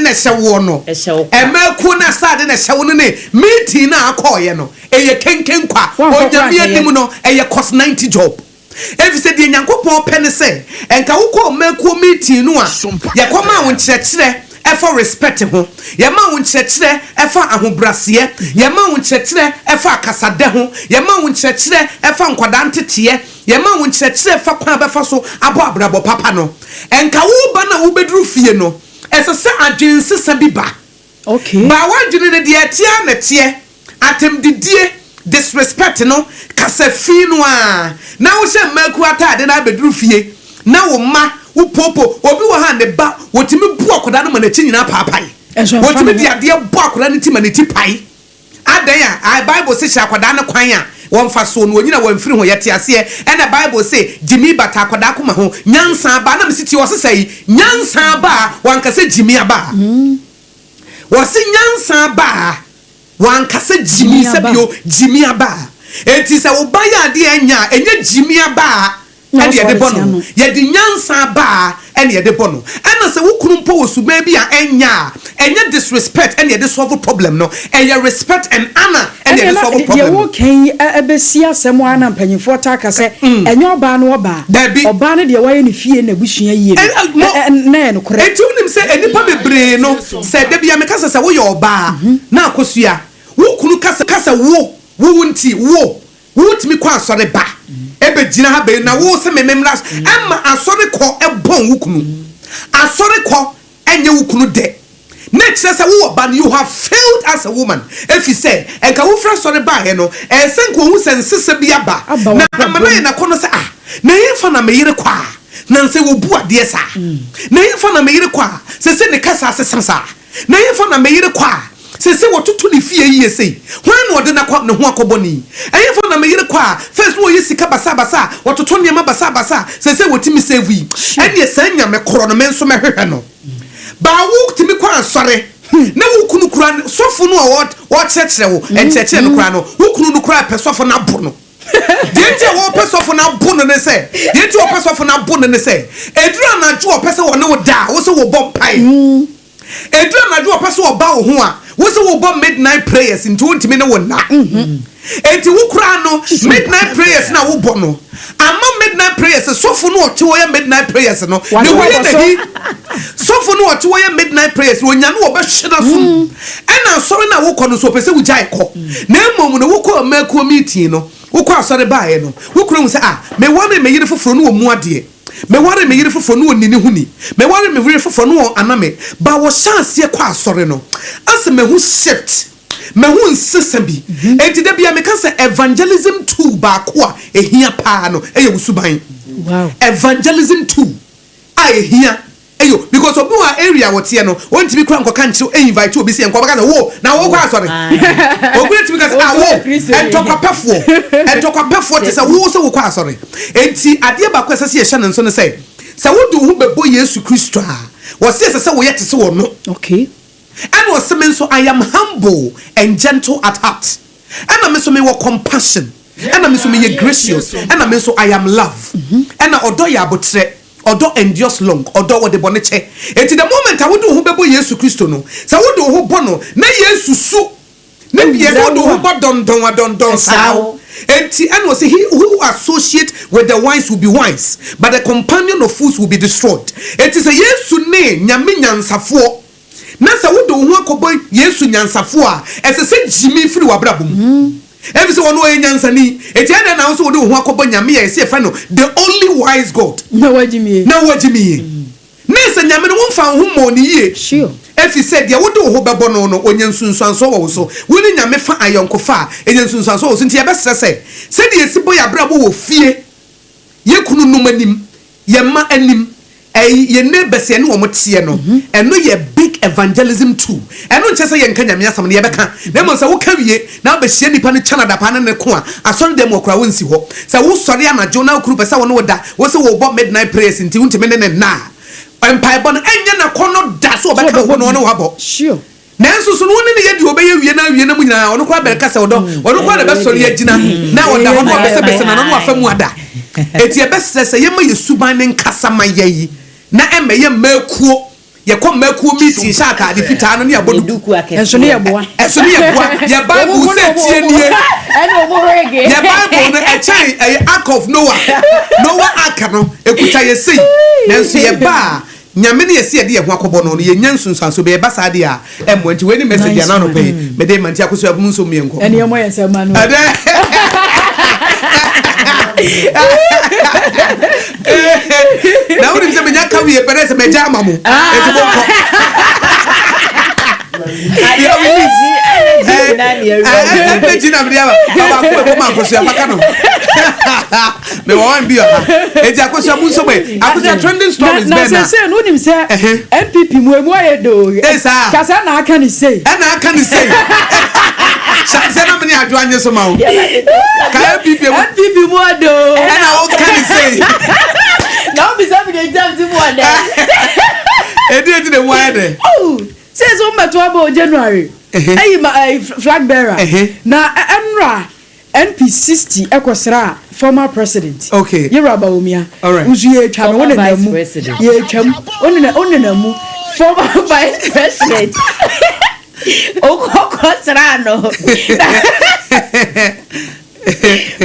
no na ɛhyɛ woɔ no. Ɛhyɛ wo kwa. Ɛmɛkuo no asade na ɛhyɛ wo no ne meeting no a akɔɔyɛ no, ɛyɛ kenken kwa. Woankɔ koraa. Onyame Nkɛyɛ. anim no, ɛyɛ cost 90 job, ɛfiri sɛ deɛ Nyankopɔn pɛ ne sɛ ɛnka wokɔ ɔmakuo meeting no a, yɛkɔma wo nkyerɛkyerɛ ɛfa respect ho, yɛma wo nkyerɛkyerɛ ɛfa ahobraseɛ, yɛma wo nkyerɛkyerɛ ɛfa akasadɛ ho, yɛma wo nkyerɛkyerɛ ɛfa nkwadaa nteteɛ, yɛma wo nkyerɛkyerɛ ɛfa kwan a bɛfa so abɔ abrabɔ papa no. Ɛnka woba no a wobɛduru fie no, ɛsɛ sɛ adwensesa bi ba. Baa wadwene no deɛ, ɛteɛ na ɛteɛ, atɛmdidie, disrespect no, kasa fi no a na wohyɛ mmaku ataade na abɛduru fie na wo mma wo popo. Obi wɔ ha, ne ba wɔtumi bu akwadaa no ma n'akyi nyinaa paapae. Ɛnso ɛmfa Wɔtumi ne de ho. adeɛ bɔ akwadaa no ti ma ne ti pae. Adan a Bible se hyɛ akwadaa no kwan a wɔmfa so no, wɔnyina wɔmfiri ho. Yɛte aseɛ. Ɛna Bible se gyimi bata akwadaa koma ho, nyansa aba na mesi tie. Wɔ sesa yi nyansa aba a, wankasa gyimi aba a, wɔsi nyansa aba a, wankasa gyimi. Gyimi aba. Sɛbio gyimi aba a, eti sɛ wo ba yɛ adeɛ nya a, ɛnyɛ gyimi aba a Na ɛne yɛde wɔsɔre bɔ tia no. No. Yɛde nyansa aba a ɛne yɛde bɔ no. Ɛna sɛ wo kunu mpo wɔ suban bi a ɛnya a, ɛnyɛ disrespect ɛne yɛde solve problem no, ɛyɛ respect and honour ɛne yɛde solve Deɛ problem no. woka yi ɛbɛsi asɛm a na mpanyimfoɔ taa ka sɛ ɛnyɛ ɔbaa no ɔbaa. Dabi. Ɔbaa no deɛ, wayɛ ne fie na abusua yie no. Na ɛyɛ nokorɛ. Eti wonim sɛ nnipa bebree no sɛ da bia meka sɛ woyɛ ɔbaa na Akosua wo kunu kasa wo nti wo wotumi kɔ asɔre ba ɛbɛgyina ha bɛyi na wo sɛ mememmra ɛma asɔre kɔ ɛbɔn wo kunu. Asɔre kɔ ɛnyɛ wo kunu dɛ na kyerɛ sɛ wowɔ ba no, you have failed as a woman, ɛfiri sɛ ɛnka wofiri asɔre baeɛ no, ɛsɛ nka ohu sɛ nsesa bi aba. Aba Na w'abrabɔ amana mu. yɛ nakɔ no sɛ, ah, na yɛmfa na meyere kɔ a, na nsɛ wɔbu adeɛ saa, na yɛmfa na meyere kɔ a, sɛ sɛ ne kasa asesa saa, na yɛmfa na meyere kɔ a, sɛ sɛ wɔtoto ne fie yie sei, hwan na ɔde nakɔ ne ho akɔbɔ ne yi? Ɛyɛmfa na meyere kɔ a, first na wɔyɛ sika basabasa a, wɔtoto nneɛma basabasa a, sɛ sɛ wɔtumi save yi, ɛneɛ saa Nyame korɔ no, me nso mɛhwehwɛ no. Baa wo tumi kɔ asɔre na wo kunu kura sɔfo no a wɔkyerɛkyerɛ wo nkyerɛkyerɛ no kora no, wo kunu no kora pɛ sɔfo no abo no. Deɛ nti a wɔpɛ sɔfo no abo no ne sɛ, deɛ nti a wɔpɛ sɔfo no abo no ne sɛ, ɛduru anadwo a ɔpɛ sɛ wɔne wo da a, wo sɛ wɔbɔ mpae. Ɛduru anadwo a ɔpɛ sɛ ɔba wo ho a, wo sɛ wɔbɔ midnight prayers, nti wontumi ne wo nna. Enti wo koraa no, midnight prayers na wobɔ no ama midnight prayers sɔfo no, ɔte hɔ yɛ midnight prayers no ne Wate woyɛ wabɔ so. n'ahi sɔfo no, ɔte hɔ yɛ midnight prayers no, onya no wɔbɛhwe no so. Ɛna asɔre no a wokɔ no so, ɔpɛ sɛ wogyae kɔ. Na mmom no, wokɔ ɔmaakuo meeting no, wokɔ asɔre baeɛ no, wokura hu sɛ, ah, meware me yere foforɔ no wɔ mu adeɛ, meware me yere foforɔ no wɔ nini ho ni, meware me yere foforɔ no wɔ aname ba, wɔhyɛ aseɛ kɔ asɔre no asɛ mahu shift, mahu nsesa bi. Enti da bia meka sɛ evangelism tool baako a ehia paa no ɛyɛ wo suban. Evangelism tool a ehia ɛyɛ, because obi wɔ area wɔteɛ no, wɔntumi kura nkɔka nkyerɛ, ɛ invite obi sɛ yɛnkɔ, ɔbɛka sɛ wo na wokɔ asɔre. Obi ntumi ka sɛ, ah, wo ntɔkwapɛfoɔ, ntɔkwapɛfoɔ te sɛ wo sɛ wokɔ asɔre. Enti adeɛ baako a ɛsɛ sɛ yɛhyɛ ne nso ne sɛ wode wo ho bɛbɔ Yesu Kristo a, wɔse ɛsɛ sɛ woyɛ te sɛ wɔ no. Ɛna ɔsɛ me nso, I am humble and gentle at heart. Ɛna me nso mewɔ compassion, ɛna me nso meyɛ gracious, ɛna me nso I am love. Ɛna ɔdɔ yɛ abotrɛ, ɔdɔ endures long, ɔdɔ wɔde bɔne kyɛ. Eti the moment a wode wo ho bɛbɔ Yesu Kristo no, sɛ wode wo ho bɔ no na Yesu su ne bia sɛ wode wo ho bɔ dɔndɔn a dɔndɔn saa wo. Enti ɛna ɔsɛ, he who associate with the wise will be wise, but the companion of fools will be destroyed. Eti sɛ Yesu ne Nyame nyansafoɔ na sɛ wode wo ho akɔbɔ Yesu nyansafoɔ a, ɛsɛ sɛ gyimi firi w'abrabɔ mu, ɛfi sɛ wɔno ɔyɛ nyansani. Eti ɛdɛn na wo sɛ wode wo ho akɔbɔ Nyame a ɛsɛ yɛfrɛ no the only wise God Na wagye mi. Na woagye me yie ne sɛ Nyame no womfa wo ho mmɔɔ ne yie, ɛfiri sɛ deɛ wode wo ho bɛbɔ no no, ɔnya nsunsuansoɔ wɔ wo so. Wo ne Nyame fa ayɔnkofa a, ɛnya nsunsuansoɔ wɔ wo so. Nti yɛbɛsrɛ sɛ sɛdeɛ yɛsi bɔ yɛ abrabɔ wɔ fie, yɛ kunu nom anim, yɛ mma anim, ɛyi yɛ neighbors, yɛne wɔn teɛ no, ɛno yɛ big evangelism tool. Ɛno nkyɛ sɛ yɛnka Nyame asɛm no, yɛbɛka. Na mmom sɛ woka wie na wobɛhyia nipa no kyɛn adapa ne ne ko a, asɔre dɛm wɔ koraa wonsi hɔ. Sɛ wosɔre anadwo na wokunu pɛ sɛ wo ne wo da, wo sɛ wobɔ midnight prayers nti wontumi ne ne nna a, mpaebɔ no ɛnyɛ nakɔnnɔ da so ɔbɛka wo ho na ɔne wabɔ. Nanso so no, wo ne ne yɛ deɛ ɔbɛyɛ wie na awie na mu nyinaa, ɔno koraa bɛka sɛ ɔdɔ, ɔno koraa na bɛsɔre agyina na ɔda hɔ na ɔbɛsɛbɛsɛ na no wafa mu ada. Eti ɛbɛsrɛ sɛ yɛma yɛ suban ne nkasa ma yɛ yi na ɛmɛyɛ mmaakuo. Yɛkɔ mmakuo meeting hyɛ ataade fitaa no ne yɛabɔ duku. Ɛnso ne yɛboa. Ɛnso ne yɛboa. Yɛ Bible sɛ tie nie. Yɛ Bible no ɛkyɛn ɛyɛ Ark of Noah. Noah Ark no ɛkuta yɛ sei. Nanso yɛba a Nyame ne yɛse yɛde yɛn ho akɔbɔ no no yɛnya nsunsuansoɔ bi. Ɛba saa deɛ a ɛmmoa. Nti wei ne message a na anɔpa yi mede rema. Nti Akosua mo nso mmiɛnkɔ. Ɛne yɛmmɔ yɛn nsam ma no. Ɛdɛ. Na wonim sɛ menya ka wie pɛ na sɛ magya ama mo. Enti monkɔ. Energy na mede aba. Baako ɛkɔ ma Akosua baka no. Mewɔ wɔn bi wɔ ha. Enti Akosua mu nso bɛ. Akosua trending stories bɛn na. Na sese no wonim sɛ NPP mu emu ayɛ doo. Ee saa. Kasa na aka ne sei. Ɛna aka ne sei. Sɛ na mene adwo anye so ma wo. Ka NPP mu. NPP mu ɔdoo. Ɛna woka ne sei. Na wo bisa mi de ntam ti mu ɔdɛ. Edi eti na emu ayɛ dɛ. Oh, sɛ sɛ wɔmmɛto aba wɔ January. Ɛyi ma ɛyi flag bearer. Na ɛnora NP 60 ɛkɔsraa former president. Okay. Yewura Bawumia. Alright. Nso yɛretwa me wo Former nenam vice mu. president. Yɛretwa mu. Wo nena wo nenam mu. Former vice president. Okɔkɔ sra no.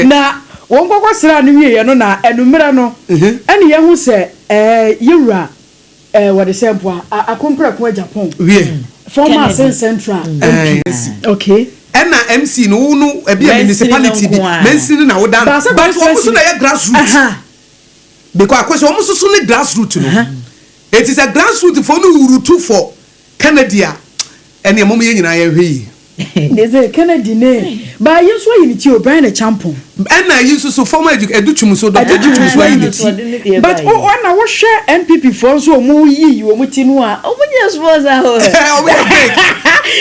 Na wɔn kɔkɔ sraa no wieɛ no na anummerɛ no ɛne yɛhu sɛ ɛɛ yewura ɛɛ wɔde sɛ mpoa Akompreko Agyapong. Wie. Former Kennedy. Asen Central MP. Okay. Ɛna MC no wo no ɛbi a Mansini no municipality bi nko ara. mansini na woda no Baasa but wɔn nso constituency. na ɛyɛ grassroots Aha. because akɔsɛ wɔn nso so ne grassroots no eti sɛ grassroots fo no wurutu for Kennedy a ɛne ɛmom yɛn nyinaa yɛn hwɛ yie. De sɛ Kennedy ne ba yi nso ayi ne ti o, Bryan Acheampong. Ɛna yi nso so former edu Adutwum so Dr. Adutwum so ayi ne ti. But o ɛna wohwɛ NPP foɔ nso wɔn yiyi wɔn ti no a Wɔn nyɛ small sa o. Ɔmo yɛ big.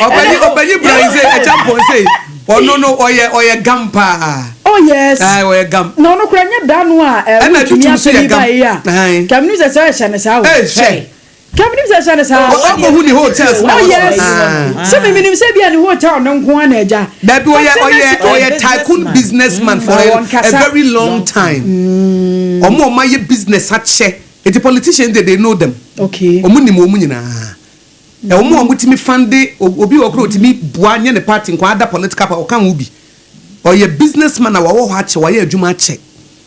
Ɔpanyin ɔpanyin Bryan sɛ Acheampong sɛ ɔno no ɔyɛ ɔyɛ gam paa. Oh yes. Ɛɛ ɔyɛ gam. Na ɔno koraa nyɛ da no a ɛɛ Ɛna wotumi Adutwum so asɛm yɛ yi gam. ba yi a. Ɛn. Kɛmini sɛ sɛ ɛhyɛ ne saa o. Ee hwɛ. Kɛmini sɛ ɛhyɛ ne saa. Ɔkɔ hu ne hotels na Oh yes. Ah. Sɛ mi minim sɛ bi a ne hotel ne nko ara na ɛgya. Dabi ɔyɛ But sɛ ɔyɛ na ɔyɛ tycoon businessman for Ah, a, wɔnkasa. a very long time. Ɔmo a ɔmo ayɛ business akyɛ. Eti politicians de they know them. Okay. Ɔmo nim wɔn nyinaa. Ɔmo a ɔmo tumi fande obi wɔ koro otumi boa nye ne party nkwa ada political party ɔka ho bi. Ɔyɛ businessman a wɔwɔ hɔ akyɛ wɔayɛ adwuma akyɛ.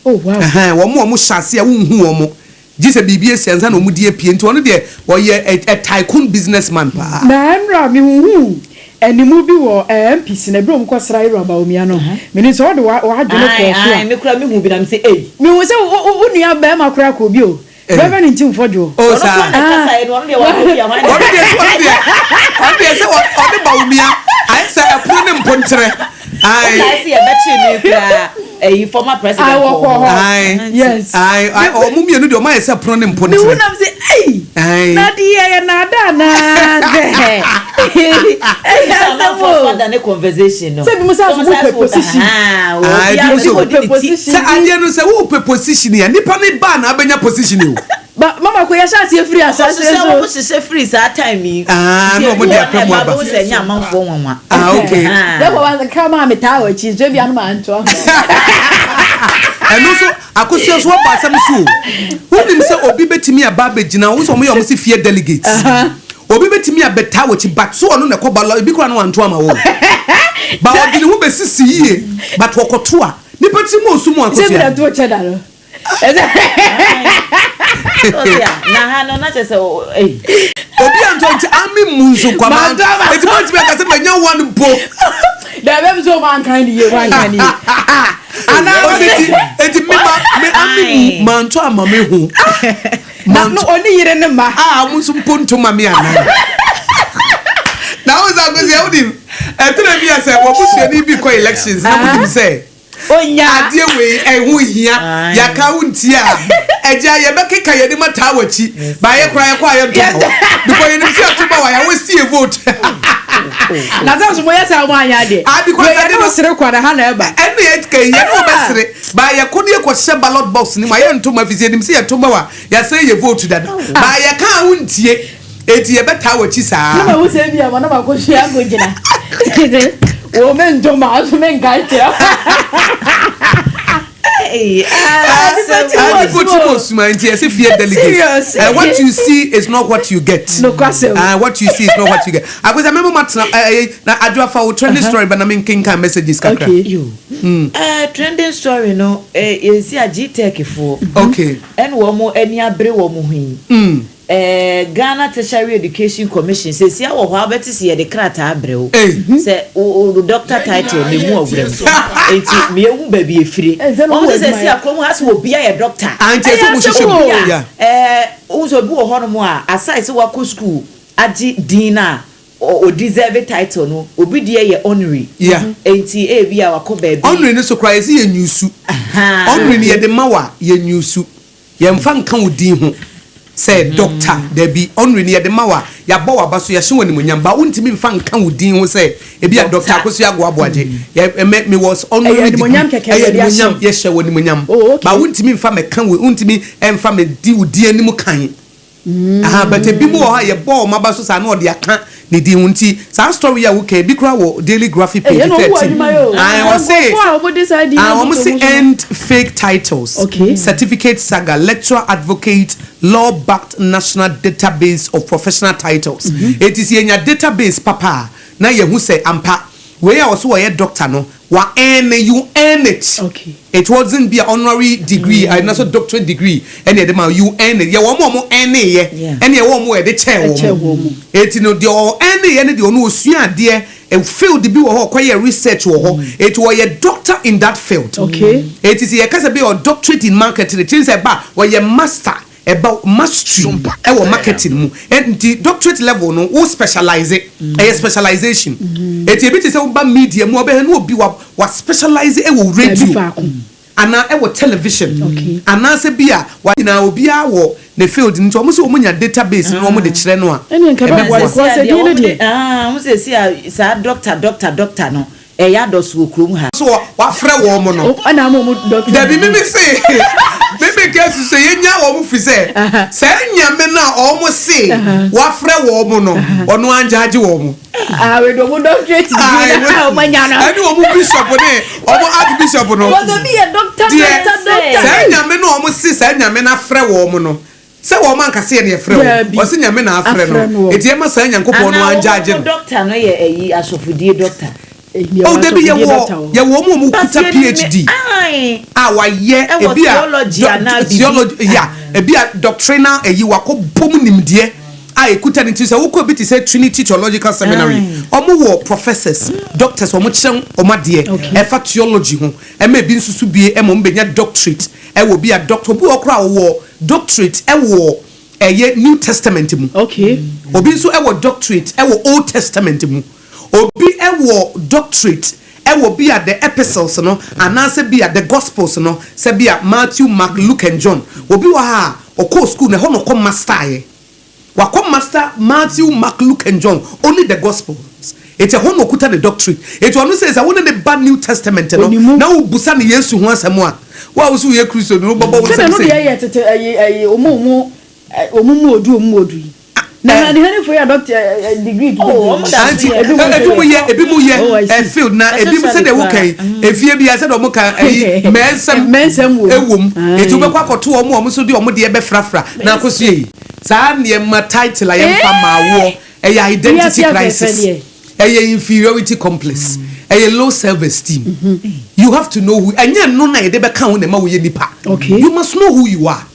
Oh wow. Ɛhɛn wɔn a ɔmo hyɛ ase a wonhu wɔn. Gye sɛ biribi esi ansa na ɔmo di epie nti ɔno deɛ ɔyɛ a tycoon businessman paa. Na ɛnora mehuhu animu bi wɔ MPC na ebere a wɔn kɔ sra Ewura Bawumia no. Menim sɛ ɔde w'adwene kɔɔ so Ayi a. me kura me hu bi na me sɛ eyi. Mehu sɛ wo nua bɛrima koraa kɔ bi o. Reverend Ntim Fodwo. Oh Ɔno saa. kura na kasa yɛ no ɔno deɛ wakɔ bi a hwan na. Ɔno deɛ ɔno deɛ ɔno deɛ sɛ ɔde Bawumia ayɛ sɛ ɛpono ne mponkyerɛ. Ayi. Ɔkae sɛ yɛbɛkye me kura ɛyi former president Ah, wɔkɔ hɔ. Ayi. Yes. Ayi ayi ɔmo mmienu deɛ ɔmo ayɛ sɛ pono ne Mehu mponkyerɛ. nam sɛ ei. Ayi. Na deɛ yɛ naada anaa sɛ. Ɛyɛ asɛm o. Ada ne conversation no. Sɛ bi mo sɛ aso mo pɛ position. Ah, ebi mo so pɛ position. Sɛ adeɛ no sɛ wopɛ position a nipa ne ba na abɛnya position o. Ba mama ko yɛhyɛ aseɛ firi asase Ɔhyehyɛ so. wɔn hyehyɛ firi saa time yi. Ah, na ɔmo de apɛ mu aba. Ɛba sɛ ɛnyɛ amanfoɔ nwanwa. Ah, okay. Sɛ wɔ wa kra maa mi taa wɔ akyi nso ebi anum antoa. Ɛno nso Akosua nso waba asɛm so o. Wonim sɛ obi bɛtumi aba abɛgyina wo sɛ ɔmo yɛ ɔmo si fie delegates. Obi bɛtumi abɛtaa w'akyi but so ɔno na ɛkɔ ba ebi koraa no wanto ama wo. Ba ɔde ne ho bɛsisi yie but ɔkɔto a nipa tiri mu osu mu Sɛ bi na Akosua. to kyɛ da no. Na ha no na kyerɛ sɛ ɛyi. Obi antɔ nti ami mu nso kwama. Manto ama. Eti mo ntumi aka sɛ manya one mpo. Dɛbɛ mi sɛ o ma nkan ni yie o ma nkan ni yie. Ah ana Ɔsɛ ti eti mi ma me ami mu manto ama me ho. Na no oni yere ne ma. A ɔmo nso mpo nto ma me ana. Na wo sɛ Akosua wonim ɛtena bi a sɛ wɔbusuani bi kɔ elections na mo nim sɛ Onya. Adeɛ wei ɛho hia yɛaka wo nti a agya yɛbɛkeka yɛde ma taa w'akyi baayɛ koraa yɛkɔ a yɛnto ma wo because yɛnim sɛ yɛto ma wa yɛwɔ sie vote. Na sɛ nso moyɛ saa mo anyɛ adeɛ. Ah, because Wei ade yɛne no wo sere kwa na ha na ɛba. Ɛne yɛ ka yi yɛne wo bɛsere ba yɛkɔ ne yɛkɔhyɛ ballot box no mu a yɛnto ma fi sɛ yɛnim sɛ yɛto ma wa yɛasɛn yɛ vote dada ba yɛka a wontie eti yɛbɛtaa w'akyi saa. Na ma wo sɛ bi ama na ma kɔ sua akɔ gyina. Wo me nto ma so me nka kyerɛ. Nipa ti mo suma nti ɛsɛ fear delegates. What you see is not what you get. What you see is not what you get. Akwesa mɛmo ma tena ɛɛ na adwo afa wo trending story ba na mi nkenkan messages kakra. Trending story no, yɛsi a GTEC foɔ ɛna wɔn ani abere wɔn ho yi. Ghana Tertiary Education Commission sɛsi awɔ hɔ a, wobɛte sɛ yɛde krataa abrɛ wo sɛ wo doctor title na emu ɔwura mu, nti mmienu baabi efiri wɔn sɛ sɛsi akurom ha sɛ obi ayɛ doctor. Anti ɛsɛ mo hyehyɛ mu ya. Wɔn sɛ obi wɔ hɔnom a, aside sɛ wakɔ school agye din na o deserve title no, obi deɛ yɛ honorary. Nti ebi a wakɔ baabi. Honorary no so koraa, yɛsi yɛ nyusu. Honorary no, yɛde ma wa yɛ nyusu, yɛmfa nka wo din ho sɛ doctor. Dabi, honorary no yɛde ma wa, yɛabɔ waba so, yɛhyɛ wɔ nimonyam ba, wontumi mfa nka wo din ho sɛ ebi a Doctor Akosi Ago Aboagye yɛ ɛmɛ mi was honorary degree. Ɛyɛ nimonyam, yɛhyɛ wɔ nimonyam ba, wontumi mfa mɛka wo, wontumi ɛmfa mɛ di wo di anim kan aha. But ebi mu wɔ hɔ a yɛbɔ ɔmo aba so saa na ɔde aka ne din ho. Nti saa story a woka ebi kura wɔ Daily Graphic page 13. Ɔse wɔn se end fake titles, certificate saga, lecturer advocate law backed national database of professional titles. Eti si yɛnya database papa na yɛhu sɛ ampa wei a wɔso wɔyɛ doctor no, wa earn, you earn it. It wasn't be an honorary degree mm. Anaasɛ doctorate degree ɛna yɛde ma, you earn it. Yɛ wɔn a wɔn earn yɛ, ɛna yɛ wɔn a yɛde kyɛɛ wɔn. Eti no deɛ ɔ earn yɛ no deɛ, ɔno osua adeɛ, a field bi wɔ hɔ, ɔkɔyɛ research wɔ hɔ, eti wɔyɛ doctor in that field. Eti sɛ yɛkasa bi ɔ doctorate in marketing, kyerɛ sɛ ɛba wɔyɛ master, ɛba mastery ɛwɔ marketing mu. Nti doctorate level no, wo specialize, ɛyɛ specialization. Eti ebi te sɛ woba media mu, ɔbɛhɛ no, obi wa specialize ɛwɔ radio anaa ɛwɔ television anaasɛ bi a wa nyinaa, obiara wɔ ne field. Nti wɔn sɛ wɔn nya database na wɔn de kyerɛ no a. Ɛne nka bɛ bɔ akɔ sɛ din no deɛ. Wɔn sɛ si a saa doctor, doctor, doctor no ɛyɛ adɔso wɔ kurom ha. So wafrɛ wɔn mo no. Ɛna ama wɔn doctor. Dabi, mímí se mímí kɛse sɛ yɛnya wɔn fi sɛ sɛ nyame no a wɔn se wafrɛ wɔn mo no, ɔno angyaagye wɔn mo. Awe do wɔn doctorate degree na wɔn anya no. Ɛne wɔn bishop ne wɔn archbishop no. Wɔn bi yɛ doctor, doctor, doctor. Sɛ nyame no a wɔn se sɛ nyame no afrɛ wɔn mo no, sɛ wɔn ankasa yɛ ne yɛfrɛ wɔn, ɔsi nyame na afrɛ no, eti ɛma saa Nyankopɔn no angyaagye no. Doctor no yɛ ɛyi, asɔfodie doctor. Oh dabi, yɛwɔ wɔn a wɔn kuta PhD a wayɛ ebi a theology ya, ebi a doctrinal ɛyi, wakɔ bom nimdeɛ a ekuta ne ti sɛ wokɔ bi te sɛ Trinity Theological Seminary, wɔn wɔ professors, doctors, wɔn kyerɛ wɔn adeɛ ɛfa theology ho, ɛma ebi nso so bie ɛma wɔn bɛnya doctorate ɛwɔ bi a doctor obi wɔ kora wɔ doctorate ɛwɔ ɛyɛ New Testament mu. Obi nso ɛwɔ doctorate ɛwɔ Old Testament mu. Obi ɛwɔ doctorate ɛwɔ bi a the epistles no anaasɛ bi a the Gospels no, sɛ bi a Matthew, Mark, Luke and John. Obi wɔ ha a ɔkɔɔ school na ɛhɔ na ɔkɔ master yɛ, wakɔ master Matthew, Mark, Luke and John, only the Gospels. Eti ɛhɔ na okuta ne doctorate. Eti ɔno sɛ wɔn ne ba New Testament no na wobusa ne Yesu ho asɛm a, wo a wosi woyɛ Kristo no, wobɛbɔ wo nsɛm sɛ sɛ deɛ yɛ tete ɛyi ɛyi ɔmo mu odu yi na na ne fo yɛ doctor degree. Anti ebi mu yɛ ɛ field na ebi mu sɛ de wo kan efie bi sɛ de ɔmo kan ɛyi mɛnsɛm. Mɛnsɛm wɔ. Ewom, eti wobɛkɔ akɔto wɔn a ɔmo nso de ɔmo deɛ bɛfrafra na akɔso yɛ yi saa nneɛma. Title a yɛmfa maa woɔ, ɛyɛ identity crisis, ɛyɛ inferiority complex, ɛyɛ low self esteem. You have to know who, ɛnyɛ no na yɛde bɛka ho na ɛma woyɛ nipa. You must know who you are.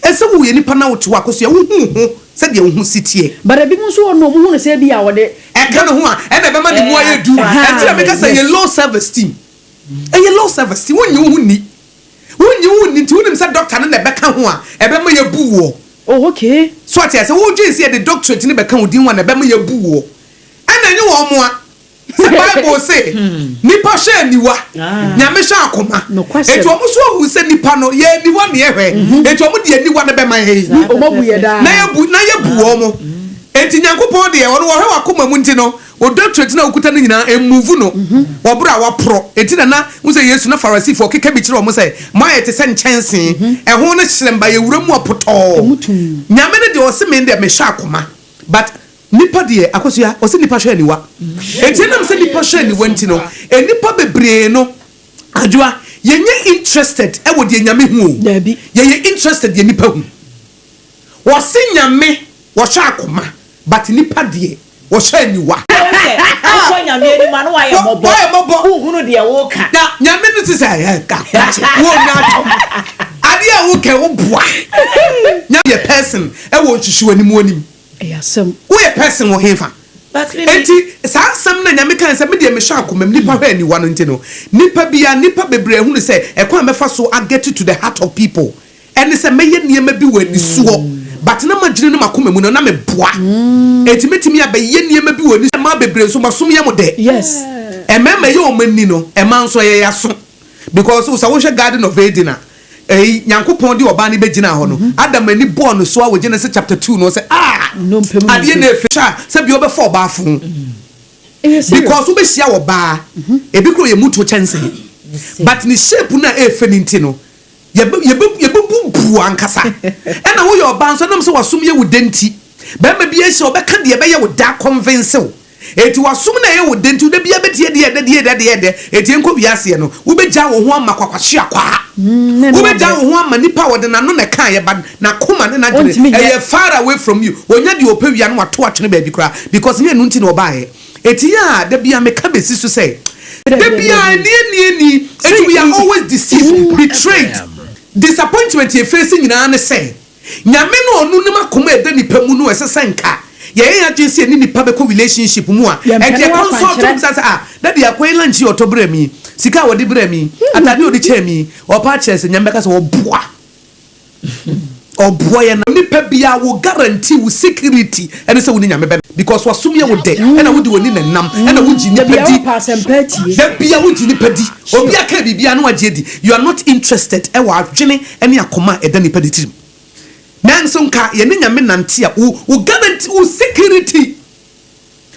Ɛsɛ woyɛ nipa na wote hɔ akɔso yɛ wohu ho sɛdeɛ wo ho si teɛ. But ebi mu nso wɔ no, ɔmo hu no sɛ ebi a wɔde. Ɛka ne ho a ɛna ɛbɛma ne mu ayɛ du. Ɛnti na meka sɛ ɛyɛ low self esteem, ɛyɛ low self esteem. Wonyi wo ho ni, wonyi wo ho ni, nti wonim sɛ doctor no na ɛbɛka ho a ɛbɛma yɛ bu wɔ. So ate ase, wodwen sɛ yɛde doctorate ne bɛka wo din ho a na ɛbɛma yɛ bu wɔ, ɛna ɛnyɛ wɔn mo a sɛ Bible se nipa hwɛ aniwa, Nyame hwɛ akoma. Etu ɔmo so ahu sɛ nipa no yɛ aniwa ne ɛhwɛ, etu ɔmo de aniwa no bɛma yɛ. Ɔmo bu yɛ daa. Na yɛ bu, na yɛ bu wɔn mo. Eti Nyankopɔn deɛ, ɔno wɔhwɛ wakoma mu, nti no o doctorate na okuta no nyinaa emuvu no wɔboro a waporɔ. Eti na n sɛ Yesu na Farisifoɔ keka bi kyerɛ wɔn sɛ mo ayɛ te sɛ nkyɛnsee, ɛho no hyerɛn ba yɛwura mu apotɔɔ. Nyame no deɛ, ɔse me deɛ mehwɛ akoma, but nipa deɛ, Akosua, ɔsɛ nipa hwɛ aniwa. Eti ɛnam sɛ nipa hwɛ aniwa nti no, nipa bebree no adwoa. Yɛnyɛ interested ɛwɔ deɛ Nyame hu o. Daabi. Yɛyɛ interested deɛ nipa hu. Wɔse Nyame wɔhwɛ akoma, but nipa deɛ wɔhwɛ aniwa. Sɛ wokɔ Nyame anim a, na wayɛ mmɔbɔ. Wayɛ mmɔbɔ. Wohunu deɛ woka. Na Nyame no te sɛ ɛ ka kakye wo nya atɔm. Adeɛ a wokɛ wo boa. Nyame yɛ person ɛwɔ nsusu anim anim. Ɛyɛ asɛm. Woyɛ person wɔ hefa? But me Enti saa asɛm no a Nyame kae sɛ, Me deɛ mehwɛ akoma mu, nipa hwɛ aniwa no nti no, nipa biara, nipa bebree ahunu sɛ ɛkwan a mɛfa so a get to the heart of people ɛne sɛ mɛyɛ nneɛma bi wɔ anisoɔ, but na m'adwene ne m'akoma mu no na meboa. Enti mɛtumi abɛyɛ nneɛma bi wɔ ani. Mmaa bebree nso moasom yɛ mo dɛ. Mmarima ɛyɛ wɔn ani no, mmaa nso ɛyɛ yɛaso. Because sɛ wohwɛ Garden of Eden a, Eyi, Nyankopɔn de ɔbaa no bɛgyinaa hɔ no, Adam ani bɔɔ no so a wɔ Genesis chapter 2 no, ɔsɛ, Ah! Nnompe mu Adeɛ nnompe. na efe a, sɛ bia wobɛfa ɔbaa fo. Ɛyɛ serious. Because wobɛhyia ɔbaa, ebi koraa ɔyɛ mutuo kyɛnsee, but ne shape no a ɛɛfɛ no nti no, yɛbɛ, yɛbɛ, yɛbɛbubu ankasa. Ɛna woyɛ ɔbaa nso, ɛnam sɛ w'asom yɛ wo dɛ nti, barima bi ahyia, ɔbɛka deɛ ɛbɛyɛ wo dɛ akɔnvinse wo. Enti w'asom na ɛyɛ wo dɛ nti da biara bɛtie deɛ ɛdɛ deɛ ɛdɛ deɛ ɛdɛ. Enti yɛnkɔ wiaseɛ no, wobɛgyaa wo ho ama kwakwahyeakwaa. Wobɛgyaa wo ho ama nipa a ɔde n'ano na ɛkaeɛ but n'akoma ne n'adwene ɛyɛ far away from you. Ɔnya deɛ ɔpɛ wie a na wato atwene baabi koraa because nyɛ ɛno nti na ɔbaeɛ. Enti yɛ a da biara meka bɛsi so sɛ da biara ɛnni ɛnni ɛnni. Enti we are always deceived, betrayed. Disappointment yɛ face nyinaa ne sɛ Nyame no a ɔno nim akoma a ɛda nipa mu no ɛsɛ sɛ nka yɛyɛ yɛn adwene sɛ yɛne nipa bɛkɔ relationship mu a ɛnka yɛ consult no bisa sɛ, ah daddy akoa yi lunch yi a ɔtɔ brɛɛ me yi, sika a ɔde brɛɛ me yi, atade a ɔde kyɛɛ me yi, ɔpa akyerɛ sɛ Nyame bɛka sɛ ɔboa ɔboa yɛn. Nipa biara wo guarantee wo security ɛne sɛ wo ne Nyame bɛnam because wasom yɛ wo dɛ ɛna wode w'ani na ɛnam ɛna wogye nipa di da biara wogye nipa di obi aka biribiara na wagye adi. You are not interested ɛwɔ adwene ne akoma a ɛda nipa ne tirim. Nanso nka yɛne Nyame nante a, wo wo guarantee wo security.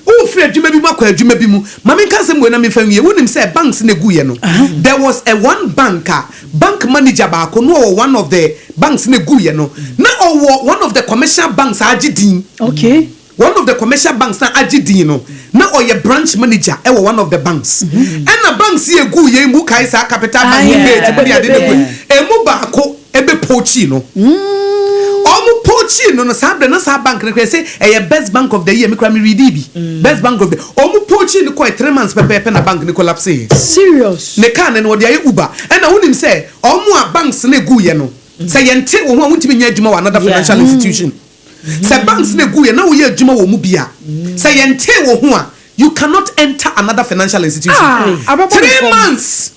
Wo firi adwuma bi mu akɔ adwuma bi mu. Ma menka asɛm wei na menfa nwie. Wonim sɛ banks na eguiɛ no, there was a one bank a bank manager baako na ɔwɔ one of the banks na eguiɛ no, na ɔwɔ one of the commercial banks a agye din. Okay. One of the commercial banks na agye din no, na ɔyɛ branch manager wɔ one of the banks. Ɛna banks yi eguu yɛn mu, wokae saa Capital Bank ne Beit mu ne ade no egu emu baako bɛ poachii no. Wɔn poachii no no, saa berɛ na saa bank no koraa yɛse ɛyɛ best bank of the year, me koraa me readii bi, best bank of the, wɔn poachii no kɔɛ 3 months pɛpɛɛpɛ na bank no collapseeɛ. Serious? Ne car no no wɔde ayɛ Uber. Ɛna wonim sɛ wɔn a banks no eguiɛ no, sɛ yɛnte wo ho a wontumi nyɛ adwuma wɔ another financial institution. Sɛ banks no egu yɛ na woyɛ adwuma wɔ mu bi a, sɛ yɛntee wo ho a, you cannot enter another financial institution. Ah, abɛbɔ me Three fam. months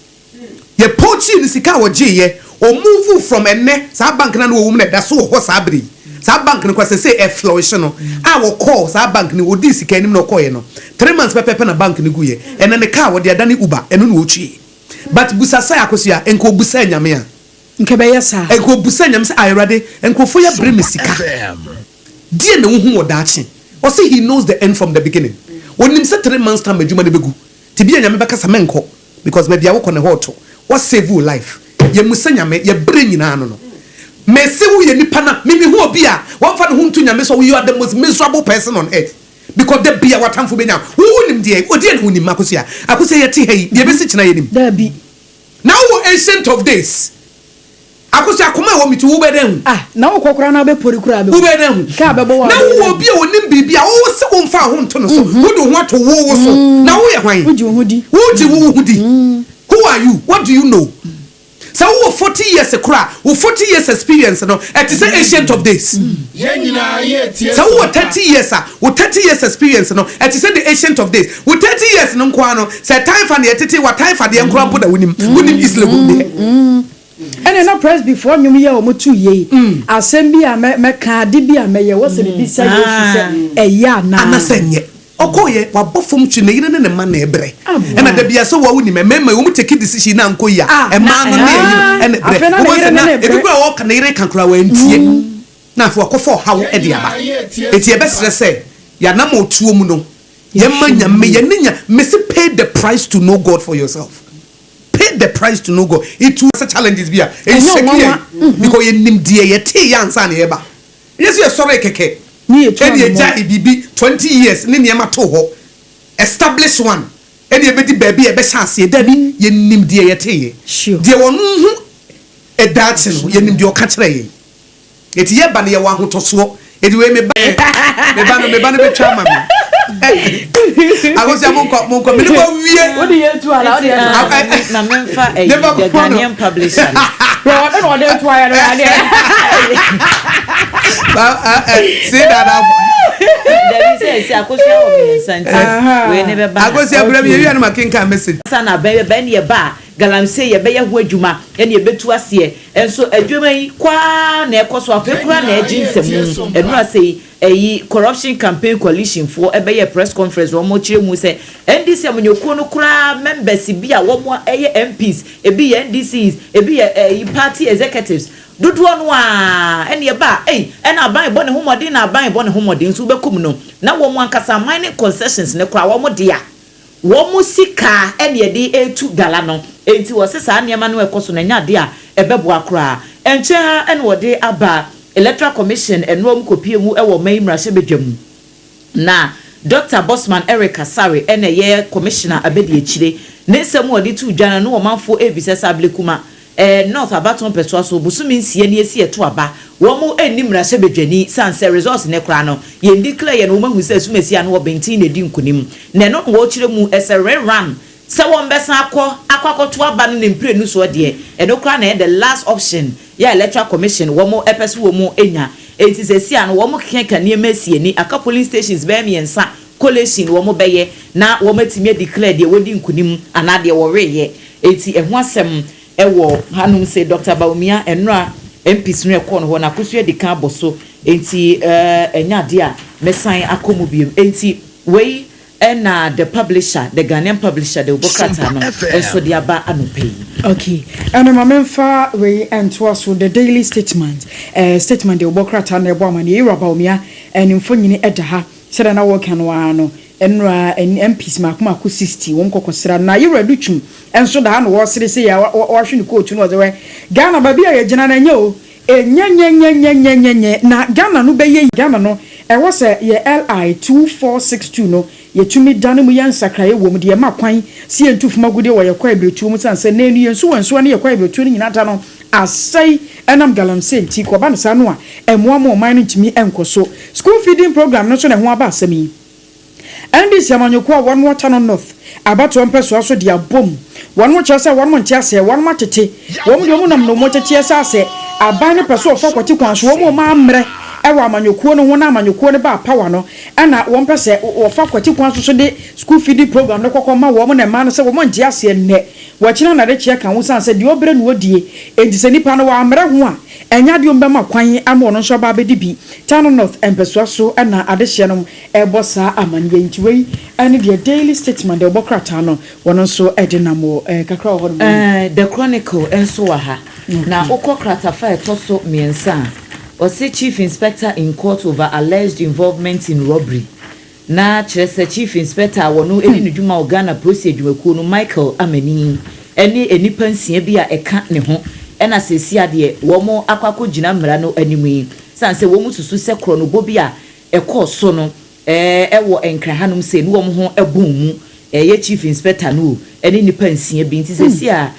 yɛ poachii no sika a wɔgyee yɛ, ɔ move from ɛnnɛ saa bank no a na wɔwɔ mu no ɛda so wɔ hɔ saa bere yi. Saa bank no koraa sɛsei ɛ flourish no a wɔkɔɔ saa bank no wɔdii sika anim na wɔkɔeɛ no, 3 months pɛpɛɛpɛ na bank no guiɛ. Ɛnnɛ ne car wɔde adane Uber, ɛno na wɔtwie. But busa sɛ Akosua, nka ɔbusaa Nyame a. Nka ɛbɛyɛ saa. Nka ɔbusa Nyame sɛ, Ah Awurade, nkurɔfoɔ yi abrɛ me sika, deɛn na wohu wɔ daakye? Ɔse he knows the end from the beginning. Ɔnim sɛ 3 months time adwuma no bɛgu. Nti bia Nyame bɛka sɛ menkɔ because baabi a wokɔ no ɛhɔ reto. Wa save wo life. Yɛmmusa Nyame, yɛbrɛ nyinaa no no. Mese woyɛ nipa no a, me mehu obi a wamfa ne ho nto Nyame so a, you are the most miserable person on earth. Because da bia w'atamfo bɛnya wo. Wo wonim deɛ, deɛn na wonim Akosua? Akosua yɛte ha yi, deɛ ɛbɛsi kyena yɛnim. Daabi. Na wowɔ ancient of days. Akosua, akoma a ɛwɔ me ti, wobɛyɛ dɛn ahu? Ah, na wokɔ koraa na wobɛpori koraa bɛhu. Wobɛyɛ dɛn ahu? Kaa bɛbɔ wo a Na wobɛyɛ wowɔ dɛn? obi a onim biribi a wo se womfa wo ho nto no so. Wode wo ho ato wo wo so. Na woyɛ hwan? Wogye wo ho di. Wogye wo ho di. Who are you? What do you know? Sɛ wowɔ 40 years koraa a, wo 40 years experience no, ɛte sɛ ancient of days. Yɛn nyinaa yɛretie Sɛ wowɔ asɛmpa. 30 years a, wo 30 years experience no, ɛte sɛ the ancient of days. Wo 30 years no nko ara no, sɛ tan fa na yɛtete wo a, tan fa deɛ nko ara mpo na wonim. Wonim East Legon deɛ. Ɛne na Presbyfoɔ nnwom yi a wɔto yei, asɛm bi a mɛka, ade bi a mɛyɛ, wɔ sɛ mebisa Yesu sɛ ɛyɛ anaa? Anasɛ nyɛ. Ɔkɔɔyɛ, wabɔ fam twi, ne yere ne ne mma na ɛbrɛ. Ɛna da biara sɛ wo a wonim, mmarima yi, wɔn take decision na ankɔ yie a, mmaa no ne ɛyi no ɛna ɛbrɛ. Afei na ne Wobɛhu yere sɛ ne na ne ebi brɛ. koraa a ɔka, ne yere ka koraa wantie. Na afei wakɔfa ɔhaw de aba. Enti yɛbɛsrɛ sɛ, yɛn anammɔntuo mu no, yɛmma Nyame, yɛne Nya, mese pay the price to know God for yourself. Pay the price to know God. It will sɛ challenges bi a, Ɛnyɛ ɛnshake nwanwa. yɛn. Because yɛnim deɛ yɛtee yɛ ansa na yɛreba. Ɛnyɛ sɛ yɛsɔree kɛkɛ Ne yɛtu ɛna anammɔn. yɛgyae biribi 20 years ne nneɛma too hɔ. Establish one. Ɛne yɛbɛdi baabi a yɛbɛhyɛ aseɛ. Dabi, yɛnim deɛ yɛteyɛ. Deɛ wɔno ho ɛdaakye no, yɛnim deɛ ɔka kyerɛ yɛn. Eti yɛba no, yɛwɔ ahotɔsoɔ. Eti wei meba no bɛtwa ama me. Akosia, monkɔ, monkɔ, mene mo awie. Wode yɛ tu ala, wode yɛ tu. Ma memfa ɛyi Never The go no. Ghanaian Publisher no. Ɔde na ɔde to ayɛ no adeɛ. See that? Dabi, sɛ ɛsi Akosua wɔ mmiɛnsa nti wei ne bɛba ha. Akosia, brɛ mi yɛwia no, ma kenkan message. Sa na bɛn bɛn yɛ ba a galamsey yɛbɛyɛ ho adwuma, ɛne yɛbɛtu aseɛ nso adwuma yi kwaa na ɛkɔ so. Afei koraa na ɛgye nsɛm ɛnu ase yi, ɛyi Corruption Campaign Coalition foɔ ɛbɛyɛ press conference. Wɔn kyerɛ mu sɛ NDC amanyɔkuo no koraa members bi a wɔn ɛyɛ MPs, ebi yɛ NDCs, ebi yɛ ɛyi party executives dodoɔ no a ɛne ɛba a ɛyi ɛna aban bɔ ne ho mmɔden, na aban bɔ ne ho mmɔden nso bɛkɔm no na wɔn ankasa mining concessions ne koraa wɔn dea, wɔn sika ɛna yɛde etu gala no. Eti wɔsi saa nneɛma no ɛkɔ so na ɛnyɛ adeɛ a ɛbɛboa koraa. Nkyɛn ha ɛna wɔde aba Electoral Commission ɛnoa mu kɔpie mu ɛwɔ ɔman yi mmarahyɛbadwa mu, na Dr Bosman Eric Asare ɛna ɛyɛ commissioner abɛdi akyire. Ne nsɛm a wɔde to dwa no no, ɔmanfoɔ ebisa sɛ Ablekuma North abato mpɛsoa so bosome 6 ne esi ɛto aba, wɔn mo ɛnni mmarahyɛbadwani san sɛ results ne koraa no yɛn declare yɛn no, wɔn ahu sɛ asumasi ano wɔ bɛntin na edi nkunim, na ɛno na wɔrekyerɛ mu ɛsɛ rerun sɛ wɔn bɛsan akɔ akɔto aba no ne mprenu soɔ deɛ, ɛno koraa na ɛyɛ the last option yɛ Electoral Commission wɔn ɛpɛ so wɔn anya. Eti sɛ si ano wɔn keka nneɛma esi ani aka polling stations bɛyɛ mmiɛnsa, collation wɔn bɛyɛ na wɔn atumi declare deɛ wɔdi nkunim anaa deɛ wɔreyɛ. Eti ɛho asɛm ɛwɔ hanom sɛ Dr Bawumia nnora MPs no ɛkɔɔ no hɔ na Akosua di kan abɔ so, enti ɛnyɛ adeɛ a mɛsan akɔ mu biom. Enti wei ɛna the publisher, The Ghanaian Publisher, de wobɔ krataa no nso de aba anɔpɛ yi. Okay, ɛno ma memfa wei ntoa so, The Daily Statement, Statement de wobɔ krataa no ɛbɔ ama no yɛwura Bawumia ɛne mfonyini ɛda ha. Sɛdeɛ na wɔka no ara no, nnura MPs mako mako 60 wɔn kɔkɔsra na yɛwura Adutwum nso da ha na wɔresere sɛ yɛ wɔahwɛ ne kootu no, wɔdze wɛ Ghana baabi a yɛgyina no ɛnyɛ o, ɛnyɛnyɛnyɛnyɛnyɛnyɛ na Ghana no bɛyɛ. Ghana no ɛwɔ sɛ yɛ LI 2462 no yɛtumi dane mu, yɛ nsakraeɛ wɔ mu deɛ ɛma kwan si yɛntu fam agudeɛ wɔ yɛkɔ abiretuo mu, sane sɛ nanu yɛn nso wɔ nsuo ne yɛkɔ abiretuo no nyinaa da no asɛe ɛnam galamsey. Nti kɔba no saa no a, ɛmmoa ma ɔman no ntumi nkɔ so. School feeding program no nso na ɛho aba asɛm yi. NDC amanyɔkuo a wɔn wɔ Tano North abatoɔ mpɛsoa so de abom, wɔn kyerɛ sɛ wɔn nte aseɛ, wɔn atete wɔn deɛ wɔn nam na wɔn tete ɛsɛ asɛ aban no pɛ so ɔfa kɔte kwan so. Wɔn a ammerɛ ɛwɔ amanyɔkuo no ho na amanyɔkuo no ba power no, ɛna wɔn pɛ sɛ wɔfa kɔte kwan so so de school feeding program no kɔkɔ ma wɔn na mmaa no sɛ wɔn nte aseɛ. Nnɛ wɔkyerɛ na de kyerɛ ka ho san sɛ deɛ ɔbrɛ no wɔdie, enti sɛ nipa no wɔammerɛ ho a, ɛnyɛ adeɛ ɔmbɛma kwan ama ɔno nso aba abɛdi bi. Tano North mpɛsoa so ɛna adehyɛ no ɛbɔ saa amanneɛ. Nti wei ɛne deɛ Daily Statement deɛ ɔbɔ krataa no wɔn nso ɛde nam wɔ kakra wɔ hɔ nom. The Chronicle nso wɔ ha, na wokɔ kratafa a ɛtɔ so mmiɛnsa a, ɔse chief inspector in court over alleged involvement in robbery, na kyerɛ sɛ chief inspector a wɔno ɛdi ne dwuma wɔ Ghana Polisi adwumakuo no, Michael Amani, ɛne nnipa nsia bi a ɛka ne ho, ɛna seesi adeɛ wɔn akɔ akɔgyina mmara no anim yi, san sɛ wɔn susu sɛ korɔnobɔ bi a ɛkɔɔ so no ɛwɔ Nkran hanom sɛ ne wɔn ho ɛbɔn mu. Ɛyɛ chief inspector no o, ɛne nnipa nsia bi. Nti seesi a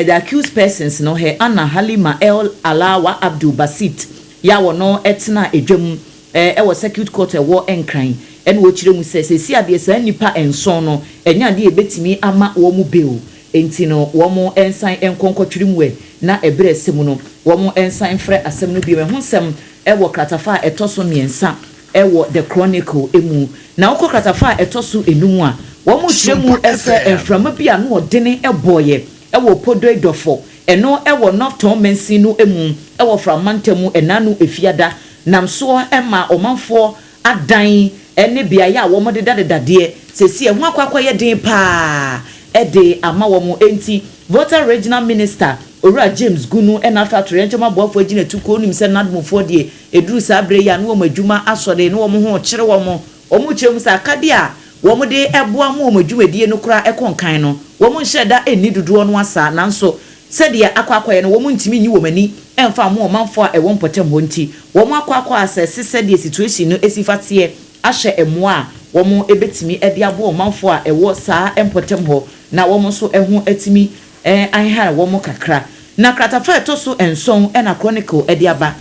the accused persons no hɛ Anna Halima El Alawa Abdul Basit yɛ a wɔno ɛtena edwam ɛwɔ circuit court ɛwɔ Nkran, ɛna wɔkyerɛ mu sɛ seesi adeɛ saa nnipa nson no ɛnyɛ adeɛ ebetumi ama wɔn mu bail, nti no wɔn nsan nkɔnkɔtwere mu ɛ na ɛberɛ ɛsɛ mu no wɔn nsan mfrɛ asɛm no bio. Ɛho nsɛm ɛwɔ kratafa a ɛtɔ so mmiɛnsa ɛwɔ The Chronicle emu. Na wokɔ kratafa a ɛtɔ so enum a, wɔn kyerɛ mu ɛsɛ mframa bi a no ɔdene ɛbɔɔyɛ ɛwɔ Podoe Dɔfo, ɛno ɛwɔ North Tongu mansin no emu ɛwɔ Framantam mu ɛnanu Efiada, nam soɔ ɛma ɔmanfoɔ adan ɛne beaeɛ a wɔn deda dedadeɛ sɛsi ɛho akɔ akɔyɛ den paa ɛde ama wɔn. Enti Volta Regional Minister Owura James Gunu ɛna afei atoyerɛnkyɛm aboafoɔ gyina tukuo nim sɛ nadmofoɔ deɛ ɛduru saa berɛ yi a ne wɔn adwuma asɔre ne wɔn ho kyerɛ wɔn. Wɔn kyerɛ mu sɛ akadeɛ a wɔn de ɛboa mu wɔn adwumadie no koraa ɛkɔ nkan no, wɔn nhyɛ da ɛnni dodoɔ no asa, nanso sɛdeɛ akɔ akɔyɛ no, wɔn ntumi nyi wɔn ani ɛmfa mo ɔmanfoɔ a ɛwɔ mpɔtam hɔ. Nti wɔn akɔ asɛse sɛdeɛ situation no esi fa teɛ ahyɛ mmoa a Wɔn bɛtumi de aboa ɔmanfoɔ a ɛwɔ saa mpɔtam hɔ na wɔn nso ho atumi ahehare wɔn kakra. Na kratafa a ɛtɔ so nson na Chronicle de aba.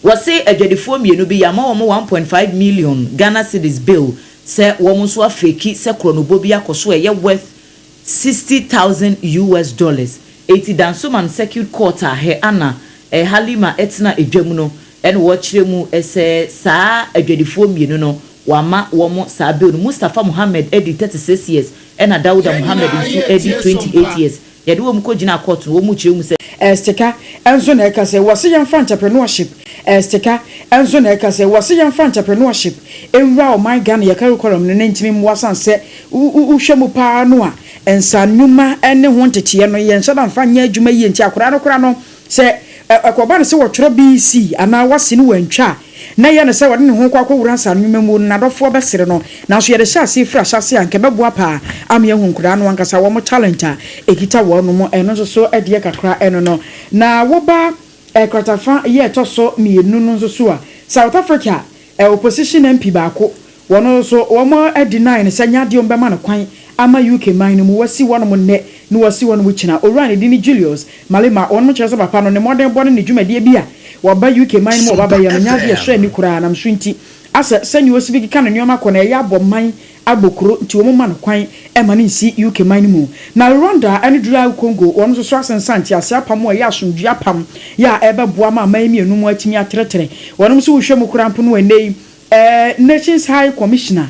Wɔse adwadifoɔ mmienu bi yɛama wɔn 1.5 million Ghana cedis bail sɛ wɔn nso afeki sɛ korɔnobɔ bi akɔ so a ɛyɛ worth 60,000 US dollars. Enti Dansoman Circuit Court a hɛ ana Halima tena dwa mu no na wɔkyerɛ mu sɛ saa adwadifoɔ mmienu no wɔama wɔn saa bail no. Mustapha Mohammed adi 36 years ɛna Dauda Mohammed nso adi 28 years. Yɛde wɔn kɔgyinaa court no wɔn kyerɛ mu sɛ. Sika nso na ɛka sɛ wɔse yɛmfa entrepreneurship. Sika nso na ɛka sɛ wɔse yɛmfa entrepreneurship nwura ɔman Ghana yɛ curriculum no na ntumi mmoa sane sɛ wohwɛ mu paa no a nsa nnwuma ne ho nteteɛ no yɛnhyɛ da mfa nyɛ adwuma yie nti akwadaa no koraa no sɛ ɛkɔba no sɛ wɔtwerɛ BEC anaa wase no wantwa a na ɛyɛ no sɛ ɔde ne ho rekɔ akɔwura nsaanonwuma mu no, n'adɔfoɔ bɛsere no. Nanso yɛde hyɛ aseɛ firi ahyɛaseɛ a, anka ɛbɛboa paa ama yɛahu nkwadaa no ankasa wɔn talent a ɛkita wɔn. Ɛno nso so deɛ kakra ɛno no. Na woba kratafa yi a ɛtɔ so mmienu no nso so a, South Africa opposition MP baako, Wɔn nso wɔn deny no sɛ nyɛ adeɛ wɔn bɛma no kwan ama UK man no mu wasi wɔnom nnɛ ne wasi wɔnom kyina. Owura a ne din ne Julius Malema wɔnom kyerɛ sɛ papa no ne mmɔdenbɔ ne ne dwumadie bi a wɔba UK man no mu a wɔba bɛyɛ no nyɛ adeɛ ɛsɔ ani koraa nam so nti asɛ sɛdeɛ ɔsi bi keka ne nnoɔma kɔ no ɛyɛ abɔ man abɔ kuro nti wɔn mma no kwan ma no nsi UK man no mu. Na Rwanda ne DR Congo wɔn nso so asensan nteaseɛ apam a ɛyɛ asomdwoeɛ apam yɛ a ɛbɛboa ma aman mmienu mu atumi atrɛtrɛ wɔnom nso wohwɛ mu koraa mpo no ɛnnɛ yi Nations High Commissioner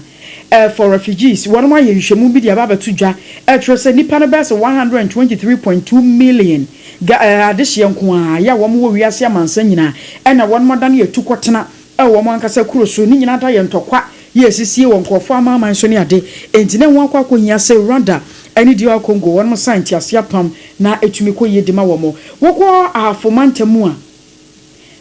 for Refugees, wɔnom ayɛ nhwehwɛmu bi de aba abɛto dwa ɛkyerɛ sɛ nnipa no bɛyɛ sɛ 123.2 million ga adehyeɛ nko ara yɛ a wɔn wɔ wiase amansan nyinaa ɛna wɔnom adane atukɔtena ɛwɔ wɔn ankasa kuro so. Ne nyinaa da yɛ ntɔkwa yɛ asisie wɔ nkorɔfoɔ amanaman so ne ade. Enti na ɛho akɔ akɔhia sɛ Rwanda ɛne DR Congo wɔnom sign nteaseɛ apam na ɛtumi kɔ yie de ma wɔn. Wokɔ Ahafo mantam mu a,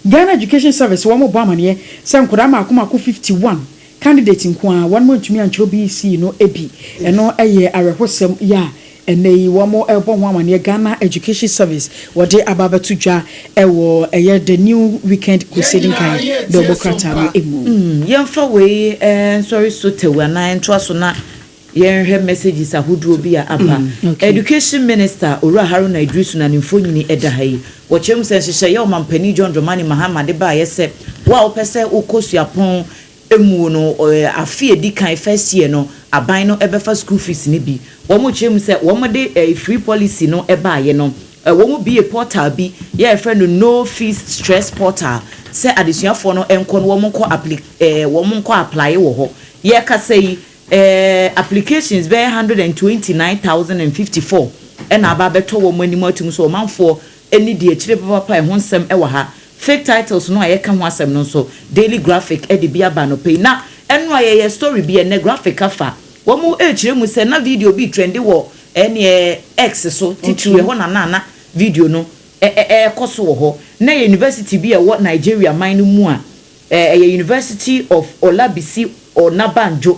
Ghana Education Service wɔn bɔ amaneɛ sɛ nkwadaa mmaako mmaako 51 candidates nko ara wɔn antumi antwerɛ BEC no bi. Ɛno yɛ awerɛhosɛm yɛ a ɛnnɛ yi wɔn rebɔ ho amaneɛ Ghana Education Service wɔde aba abɛto dwa wɔ ɛyɛ The New Weekend Yɛn Kwesi nyinaa Nkan yɛretie dawubɔ som krataa pa. no mu. Yɛmfa wei nsɔre so tɛw anaa ɛntoa so na Yɛnhwɛ messages ahodoɔ bi a aba. Education Minister, Owura Haruna Iddrisu na ne mfonini da ha yi. Wɔkyerɛ mu sɛ nhyehyɛeɛ a Ɔmampanin John Dramani Mahama de baeɛ sɛ wo a wopɛ sɛ wokɔ suapɔn mu no afe a ɛdi kan, first year, no, aban no bɛfa school fees no bi. Wɔkyerɛ mu sɛ wɔde free policy no baeɛ no, wɔbuee portal bi yɛ a yɛfrɛ no No Fees Stress Portal sɛ adesuafoɔ no nkɔ na wɔnkɔ appli wɔnkɔ apply wɔ hɔ. Yɛrekasa yi, Eh, applications bɛyɛ 129,054 na aba abɛtɔ wɔn anim atum so ɔmanfoɔ ani di akyire papapa ɛho nsɛm wɔ ha. Fake titles no a yɛka ho asɛm no nso, Daily Graphic de bi aba anɔpa yi. Na ɛno a yɛyɛ story bi ɛnnɛ Graphic afa. Wɔn rekyerɛ mu sɛ na video bi retrendi wɔ ɛneɛ X so, titiriw ɛhɔ na na na video no ɛrekɔ so wɔ hɔ. Na ɛyɛ university bi a ɛwɔ Nigeria man no mu a Ɛyɛ University of Olabisi Onabanjo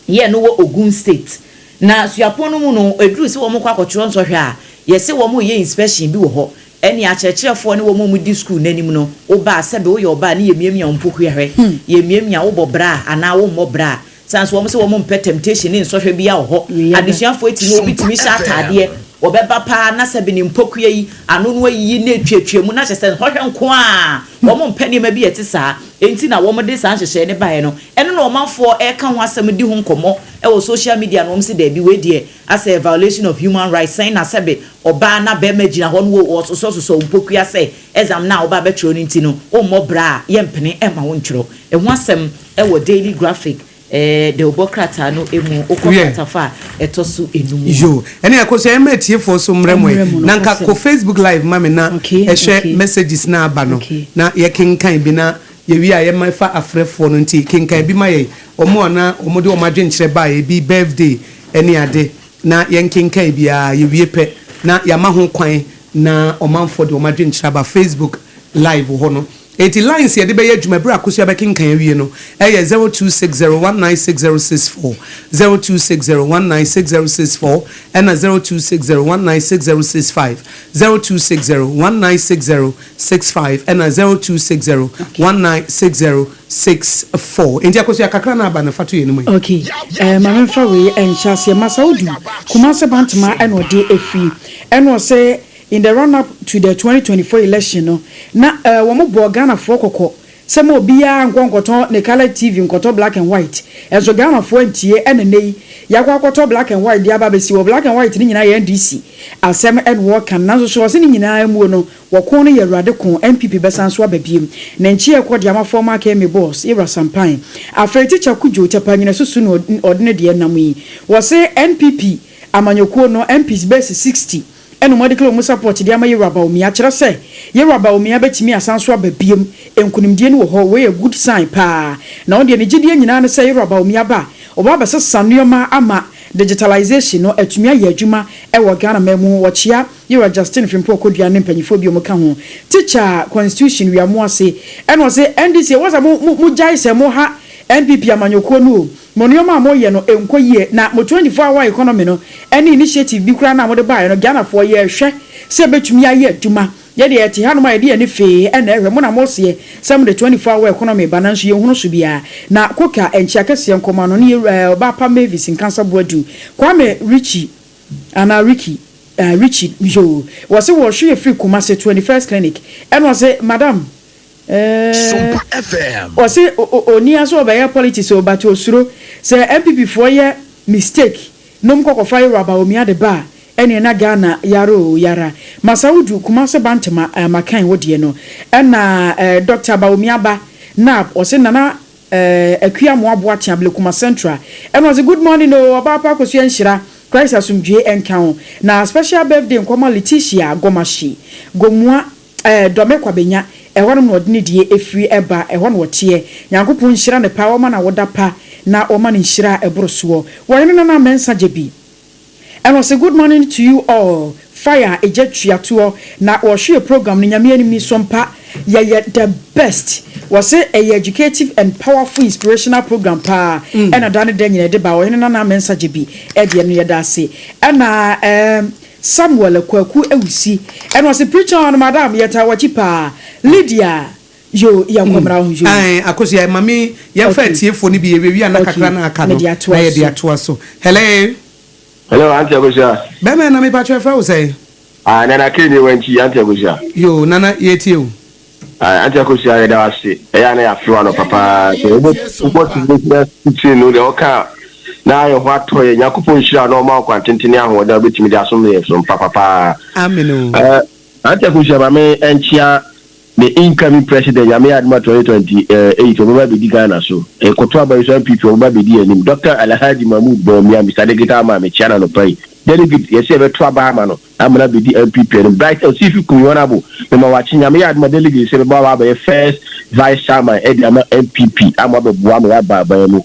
yɛ no wɔ Ogun State. Na suapɔn no mu no, ɛduru sɛ wɔkɔ akɔtwerɛ nsɔhwɛ a, yɛse wɔreyɛ inspection bi wɔ hɔ. Ɛnneɛ akyerɛkyerɛfoɔ ne wɔn a wɔdi sukuu no anim no, woba a, sɛbe woyɛ ɔbaa a, ne yɛmiamia wo mpokua hwɛ. Yɛmiamia, wobɔ bra a anaa wommɔ bra a. Sane nso wɔn se wɔn mpɛ temptation ne nsɔhwɛ biara wɔ hɔ. Adesuafoɔ atumi, obi tumi hyɛ ataadeɛ, wɔbɛba paa na sɛbe ne mpokua yi ano no ayiyi na atuatua mu na kyerɛ sɛ nsɔhwɛ nko ara, wɔn mpɛ nneɛma bi a ɛte saa. Enti na wɔn de saa nhyehyɛɛ no baeɛ no. Ɛno na ɔmanfoɔ reka ho asɛm di ho nkɔmmɔ wɔ social media no, wɔn se daabi wei deɛ asɛ violation of human rights, sɛn na sɛbe ɔbaa na barima gyina hɔ no wɔsosɔsosɔ wo mpokua sɛ exam no a woba abɛtwerɛ no nti no wommɔ bra a yɛmpene mma wontwerɛ. Ɛho asɛm wɔ Daily Graphic dawubɔ krataa no mu, wokɔ kratafa a ɛtɔ so enum mu a. Yo, ɛne Akosua yɛmma atiefoɔ so mmerɛ mo Mmerɛ ɛ, mo na nka nokwasɛm. kɔ Facebook live ma me na Okay, hwɛ okay. messages no a aba no Okay. na yɛkenkan bi na yɛwie a yɛma fa afrɛfoɔ no nti kenkan bi ma yɛn, wɔn a na wɔde wɔn adwenkyerɛ baeɛ, ebi birthday ne ade na yɛnkenkan bi ara, yɛwie pɛ na yɛama ho kwan na ɔmanfoɔ de wɔn adwenkyerɛ aba Facebook live hɔ no. Enti lines yɛde bɛyɛ adwuma berɛ a Akosua bɛkenkan awie no ɛyɛ 0260196064, 0260196064 ɛna 0260196065, 0260196065 ɛna 0260196064. Enti Akosua, kakra na aba no, fa to yɛn mu yi. Okay, maame, nfa wei nhyɛ aseɛ. Masaudu Kumase Bantama ɛna ɔde efiri, ɛna ɔsɛ in the run up to the 2024 election no na wɔn bɔ Ghanafoɔ kɔkɔ sɛ mo obiara nkɔ nkɔtɔ ne colour TV, nkɔtɔ black and white. Ɛnso Ghanafoɔ ntie, ɛna ne yi yakɔ akɔtɔ black and white de aba abɛsi wɔ. Black and white ne nyinaa yɛ NDC asɛm ɛna wɔka, nanso so ɔsɛ ne nyinaa mu no, wɔko no yɛ Awurade ko. NPP bɛsan so aba biem na nkyi ɛkɔ de ama former kmi boss Yɛwura Sampan. Afei Tikya Kudwo Tɛpa nyina soso na ɔde ne deɛ nam yi, wɔsɛ NPP amanyɔkuo no MPs bɛsi 60 ɛna wɔde kila wɔn support de ama Yɛwura Bawumia, kyerɛ sɛ Yɛwura Bawumia bɛtumi asan so aba biem. Nkunimdie no wɔ hɔ. Wɔyɛ good sign paa, na wɔn deɛ ne gyidie nyinaa no sɛ Yɛwura Bawumia ba a, ɔba abɛsesa nneɛma ama digitalization no atumi ayɛ adwuma ɛwɔ Ghana man mu. Wɔkyea Yɛwura Justin Frimpong Kodua ne mpanyinfoɔ bi a wɔka ho. Teacher Constitution Wiamu ase ɛna ɔsɛ NDC wɔsɛ mo gyae sɛ mo ha NPP amanyɔkuo no o, mo nneɛma a moyɛ no nkɔ yie, na mo 24 hour economy no ɛne initiative bi koraa na mode baeɛ no, Ghanafoɔ yɛrehwɛ sɛ ɛbɛtumi ayɛ adwuma. Yɛde yɛte hanom a yɛde yɛne fee ɛna ɛhwɛ mo na moseɛ sɛ mode 24 hour economy ba, nanso yɛhunu so biara. Na koka nkyia kɛseɛ nkɔma no ne yɛ ɔbaa pa Mavis Nkansa Boadu. Kwame Richie anaa Ricky, Richie yo, wɔse wɔhwe yɛ firi Kumase 21st Clinic, ɛna ɔse madam Sompa FM. Ɔse onia so ɔbɛyɛ politics o, but osuro sɛ NPP foɔ yɛ mistake nom kɔkɔfa yɛ Bawumia de ba a, ɛne na Ghana yara o yara. Masawudu Kumase Bantama, makan wo deɛ no. Ɛna Dr Bawumia ba nab, ɔse Nana Akua Moaboa Teablekuma Central, ɛna ɔse good morning o, ɔbaa pa Akosua nhyira Christ asomdwe ɛnka ho, na special birthday nkɔma Letitia Gɔmahye Gomua Dɔme Kwabenya. Ɛhɔ nom na ɔde ne die efiri ɛba, ɛhɔ na ɔteɛ. Nyankopɔn nhyira ne pa, ɔma na wɔda pa na ɔma ne nhyira a ɛboro soɔ. Wɔyɛ no Nana Mɛnsa gye bi, ɛna ɔsɛ good morning to you all, fire egya tuatoɔ na wɔhwɛ program no. Nyame anim ni so mpa yɛyɛ the best. Wɔsɛ ɛyɛ educative and powerful inspirational program paa, ɛna da ne da nyina ɛde ba. Ɔhene Nana Mɛnsa gye bi ɛdeɛ no, yɛda ase. Ɛna Samuel Kwaku Ewusi, ɛna ɔsɛ preacher on madam, yɛta wɔkyi paa. Lydia yo, yɛn nkɔmra ho yo. Ɛn, Akosua, mami yɛmfa atiefoɔ no bi yɛwiewie a na kakra na aka no Mede na atoa yɛde so. atoa so. Hello. Hello, Auntie Akosua. Bɛrima na mepatwɛ frɛ wo sɛ? Ah, Nana Kene Wanchi, Auntie Akosua. Yo, Nana, yɛtie o. Ah, Auntie Akosua, yɛda wo ase. Ɛyɛ a na yɛafe wo anɔpa paa. Sɛ wobɔ tumi titiri no deɛ ɔka a, na ayɛ ho atɔ yɛ. Nyankopɔn nhyira na ɔma wo kwantenten ne ahoɔden a wobɛtumi de asom yɛ so mpa papaa. Amen o. Auntie Akosua, ma me nkyea the incoming president, Nyame yɛ adom a 2028 ɔbɛba abɛdi Ghana so. Ɛkɔto aba yi so, NPP ɔbɛba abɛdi anim. Dr. Alhaji Mahmood Bawumia, Mr. Digital Man, mekyea no anɔpa yi. Delegate yɛsɛ yɛbɛto aba ama no amana bɛdi NPP anim. Bright Osifi Kumi Honorable, mema wakye. Nyame yɛ adom a delegate sɛ bɛba wa abɛyɛ first vice chairman ɛde ama NPP ama abɛboa ma yɛaba aban mu.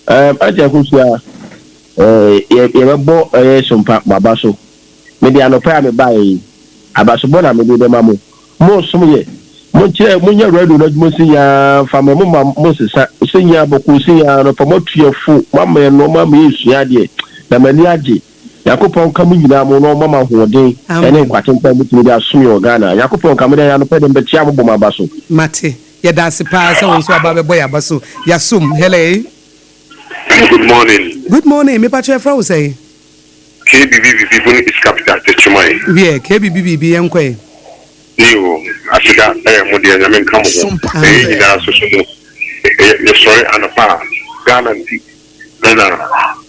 Auntie Akosua, yɛbɛbɔ ɛyɛ sompa mo aba so. Mede anɔpa a mebaeɛ yi, abasobɔ na mede bɛma mo. Mo som yɛ monkyerɛ monyɛ radio no adwuma si nyaa fa ma mo ma mo sesa sɛ nyaa bɔkɔɔ si nyaa no fa mo atuafo mo ama yɛ nnoɔma ama yɛsua adeɛ na m'ani agye. Nyankopɔn ka mo nyinaa mo na ɔma mo ahoɔden ɛne nkwatenten a motumi de asom yɛ wɔ Ghana. Nyankopɔn ka mo dɛ anɔpɛ de mbɛkyia mo bɔ mo aba so. Mate, yɛda ase paa sɛ wo nso aba bɛbɔ yɛ aba so. Yɛasom. Hello. Good morning. Good morning. Mepatwɛ frɛ wo sɛ? KBBBB Bono East Capital Techiman. Wiɛ, KBBBB, yɛnkɔɛ. Ni o, aseda ɛyɛ mo deɛ, Nyame nka mo ho. Ɛyɛ nyinaa so so no, yɛsɔre anɔpa a Ghana nti ɛna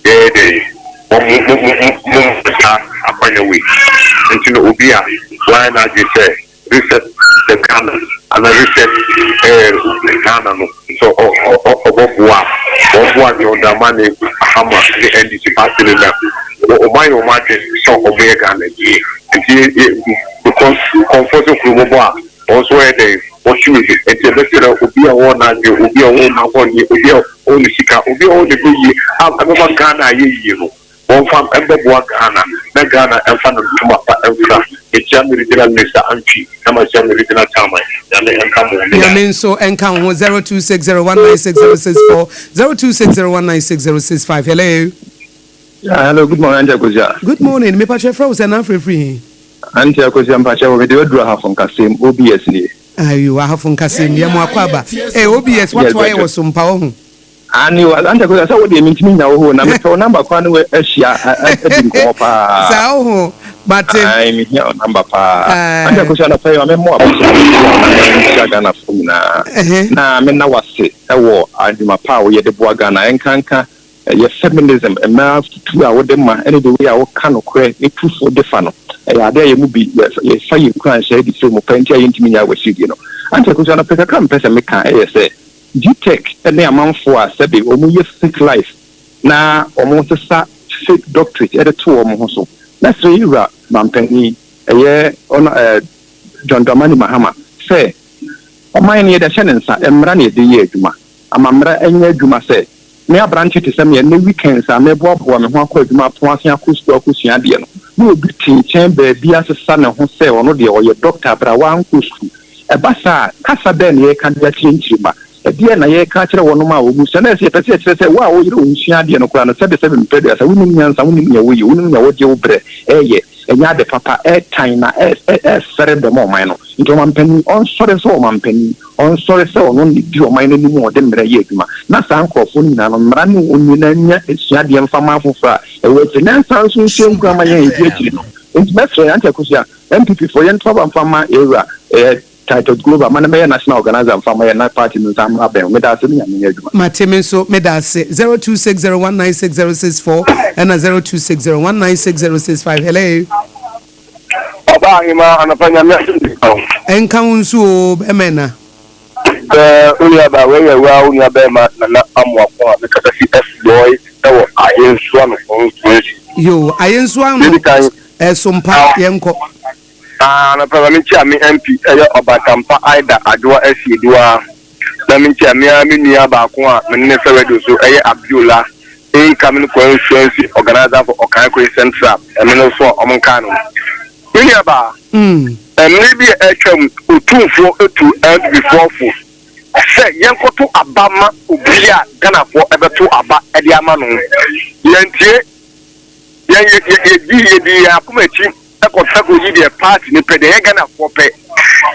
yɛyɛ dɛ mo mo mo mo mo saa akwanya wei nti no, obi a wayɛ n'adwene sɛ reset the Ghana ana reset Ghana no sɛ ɔbɛboa a, wɔn boa deɛ ɔdama ne Mahama ne NDC party no na wɔn ayɛ wɔn adwene sɛ wɔyɛ Ghana yie. Nti yɛ because kɔnfɔ sɛ kurom bɔ a, wɔn nso wɔyɛ dɛ wɔtumi bi. Nti ɛbɛsrɛ obi a wɔwɔ n'adwene, obi a wɔwɔ n'ahɔnni, obi a wɔwɔ ne sika, obi a wɔwɔ ne bɛ yie a ɛbɛma Ghana ayɛ yie no, wɔmfa ɛmbɛboa Ghana na Ghana ɛmfa no ntoma pa ɛmfra. Mekyia me regional minister Antwi na makyia me regional chairman. Nyame nka mo ho. Meda Nyame nso nka wo ho. 0260196064, 0260196065. Hello. Yeah, hello, good morning, Auntie Akosia. Good morning. Me pakyɛ frɛ wo sɛ na afrɛ firi he? Auntie Akosia, mpakyɛ wɔ mede waduru ahafo nkasɛm, OBS nie. Ayo, ahafo nkasɛm, yɛ mo akɔ aba. Eh, OBS, Yes, wato ayɛ mpakyɛ. wɔ so mpa wɔ ho. Aane o, Auntie Akosia, sɛ wo deɛ mentumi nnya wo hoo, na mepɛ wo number koraa ne wo ahyia adi nkɔmmɔ paa. Saa wo ho, mate. Ae, mehia wo number paa. Auntie Ae. Akosia, anɔpa yi ma memmɔ w'aba so na menkyia wo na menkyia Ghanafoɔ nyinaa. Ɛhɛ. Na menna wo ase wɔ adwuma pa a woyɛ de boa Ghana, ɛnkanka Ɛyɛ feminism, mmaa afotuo a wode ma ne the way a woka nokorɛ tu fo de fa no. Ɛyɛ adeɛ a yɛn mu bi yɛfa yɛn nkuranhyɛ de firi mu pɛ nti a yɛntumi nnyae w'asiridie no. Auntie Akosua, anɔpɛ kakra a mepɛ sɛ meka yɛ sɛ Gtech ne amanfoɔ a sɛbe wɔyɛ fake life na wɔsesa fake doctorate de to wɔn ho so. Mɛsrɛ yɛn wura manpanin, ɛyɛ Hon. John Dramani Mahama sɛ ɔman no yɛde ahyɛ ne nsa, mmara na yɛde yɛ adwuma. Amammara nyɛ adwuma sɛ me aberante te sɛ me a nnɛ weekends a meboaboa me ho akɔ adwuma apɔn asen akɔ sukuu akɔsua adeɛ no, na obi te nkyɛn baabi asesa ne ho sɛ ɔno deɛ ɔyɛ dɔkta berɛ a wankɔ sukuu. Ɛba saa a, kasa bɛn na yɛreka de akyerɛ nkyirimma? Ɛdeɛn na yɛreka akyerɛ wɔnom a wɔsua? Na ɛsɛ yɛpɛ sɛ yɛkyerɛ sɛ wo a woyere wo ho sua adeɛ no koraa no, sɛbesɛbe mprɛ aduasa, wonnim nyansa, wonnim nea woyɛ, wonnim nea wogye wo berɛ reyɛ. Ɛnyɛ ade papa, ɛtan na ɛfɛre dɛm ɔman no. Nti ɔmanpanin, ɔnsɔre sɛ ɔmanpanin, ɔnsɔre sɛ ɔno na ɛdi ɔman no anim a ɔde mmara yɛ adwuma, na saa nkorɔfoɔ no nyinaa no, mmara ne wɔn nyinaa nya asuadeɛ mfa ma afoforɔ a ɛwɔ akyire, na nsan nso nsua nkura ma yɛn a yɛdi akyire no. Nti mɛsrɛ Auntie Akosua, NPP foɔ yɛnto aba mfa mma yɛn wura, ɛyɛ Titus Glover ma no mmɛyɛ National Organiser mfa mma yɛn na party no nsan mmra bɛn. Meda ase ne Nyame nyɛ adwuma. Mate me nso meda ase. 0260196064 ɛna 0260196065 hello. Ɔbaa ahemaa anɔpa nyame asomdwe nka wo. Ɛnka wo nso oo bɛɛma ɛna. Sɛ wo nua baa wei yɛ woa wo nua bɛɛma Nana Amoako a me kasa fi Ɛflɔe ɛwɔ Ayensoa no constituency. Yoo Ayensoa no ɛsompa yɛnkɔ. Ah anɔpa ma menkyia me MP ɛyɛ Ɔbatampa Aida Adwoa Asieduaa na menkyia me ara me nua baako a me ne no fɛ radio so ɛyɛ Abiola incoming constituency organizer for Okaikoi Central ɛno no so a ɔmo nkaa no me nua baa mmere bi a atwam Otumfoɔ tu NPP foɔ fo sɛ yɛnkɔto aba ma obi a Ghanafoɔ ɛbɛto aba ɛde ama no yɛntie Yɛn yɛ yɛ yɛdi yɛdi yɛn akoma akyi kɔ kɔyi deɛ party no pɛ deɛ ɛyɛ Ghanafoɔ pɛ.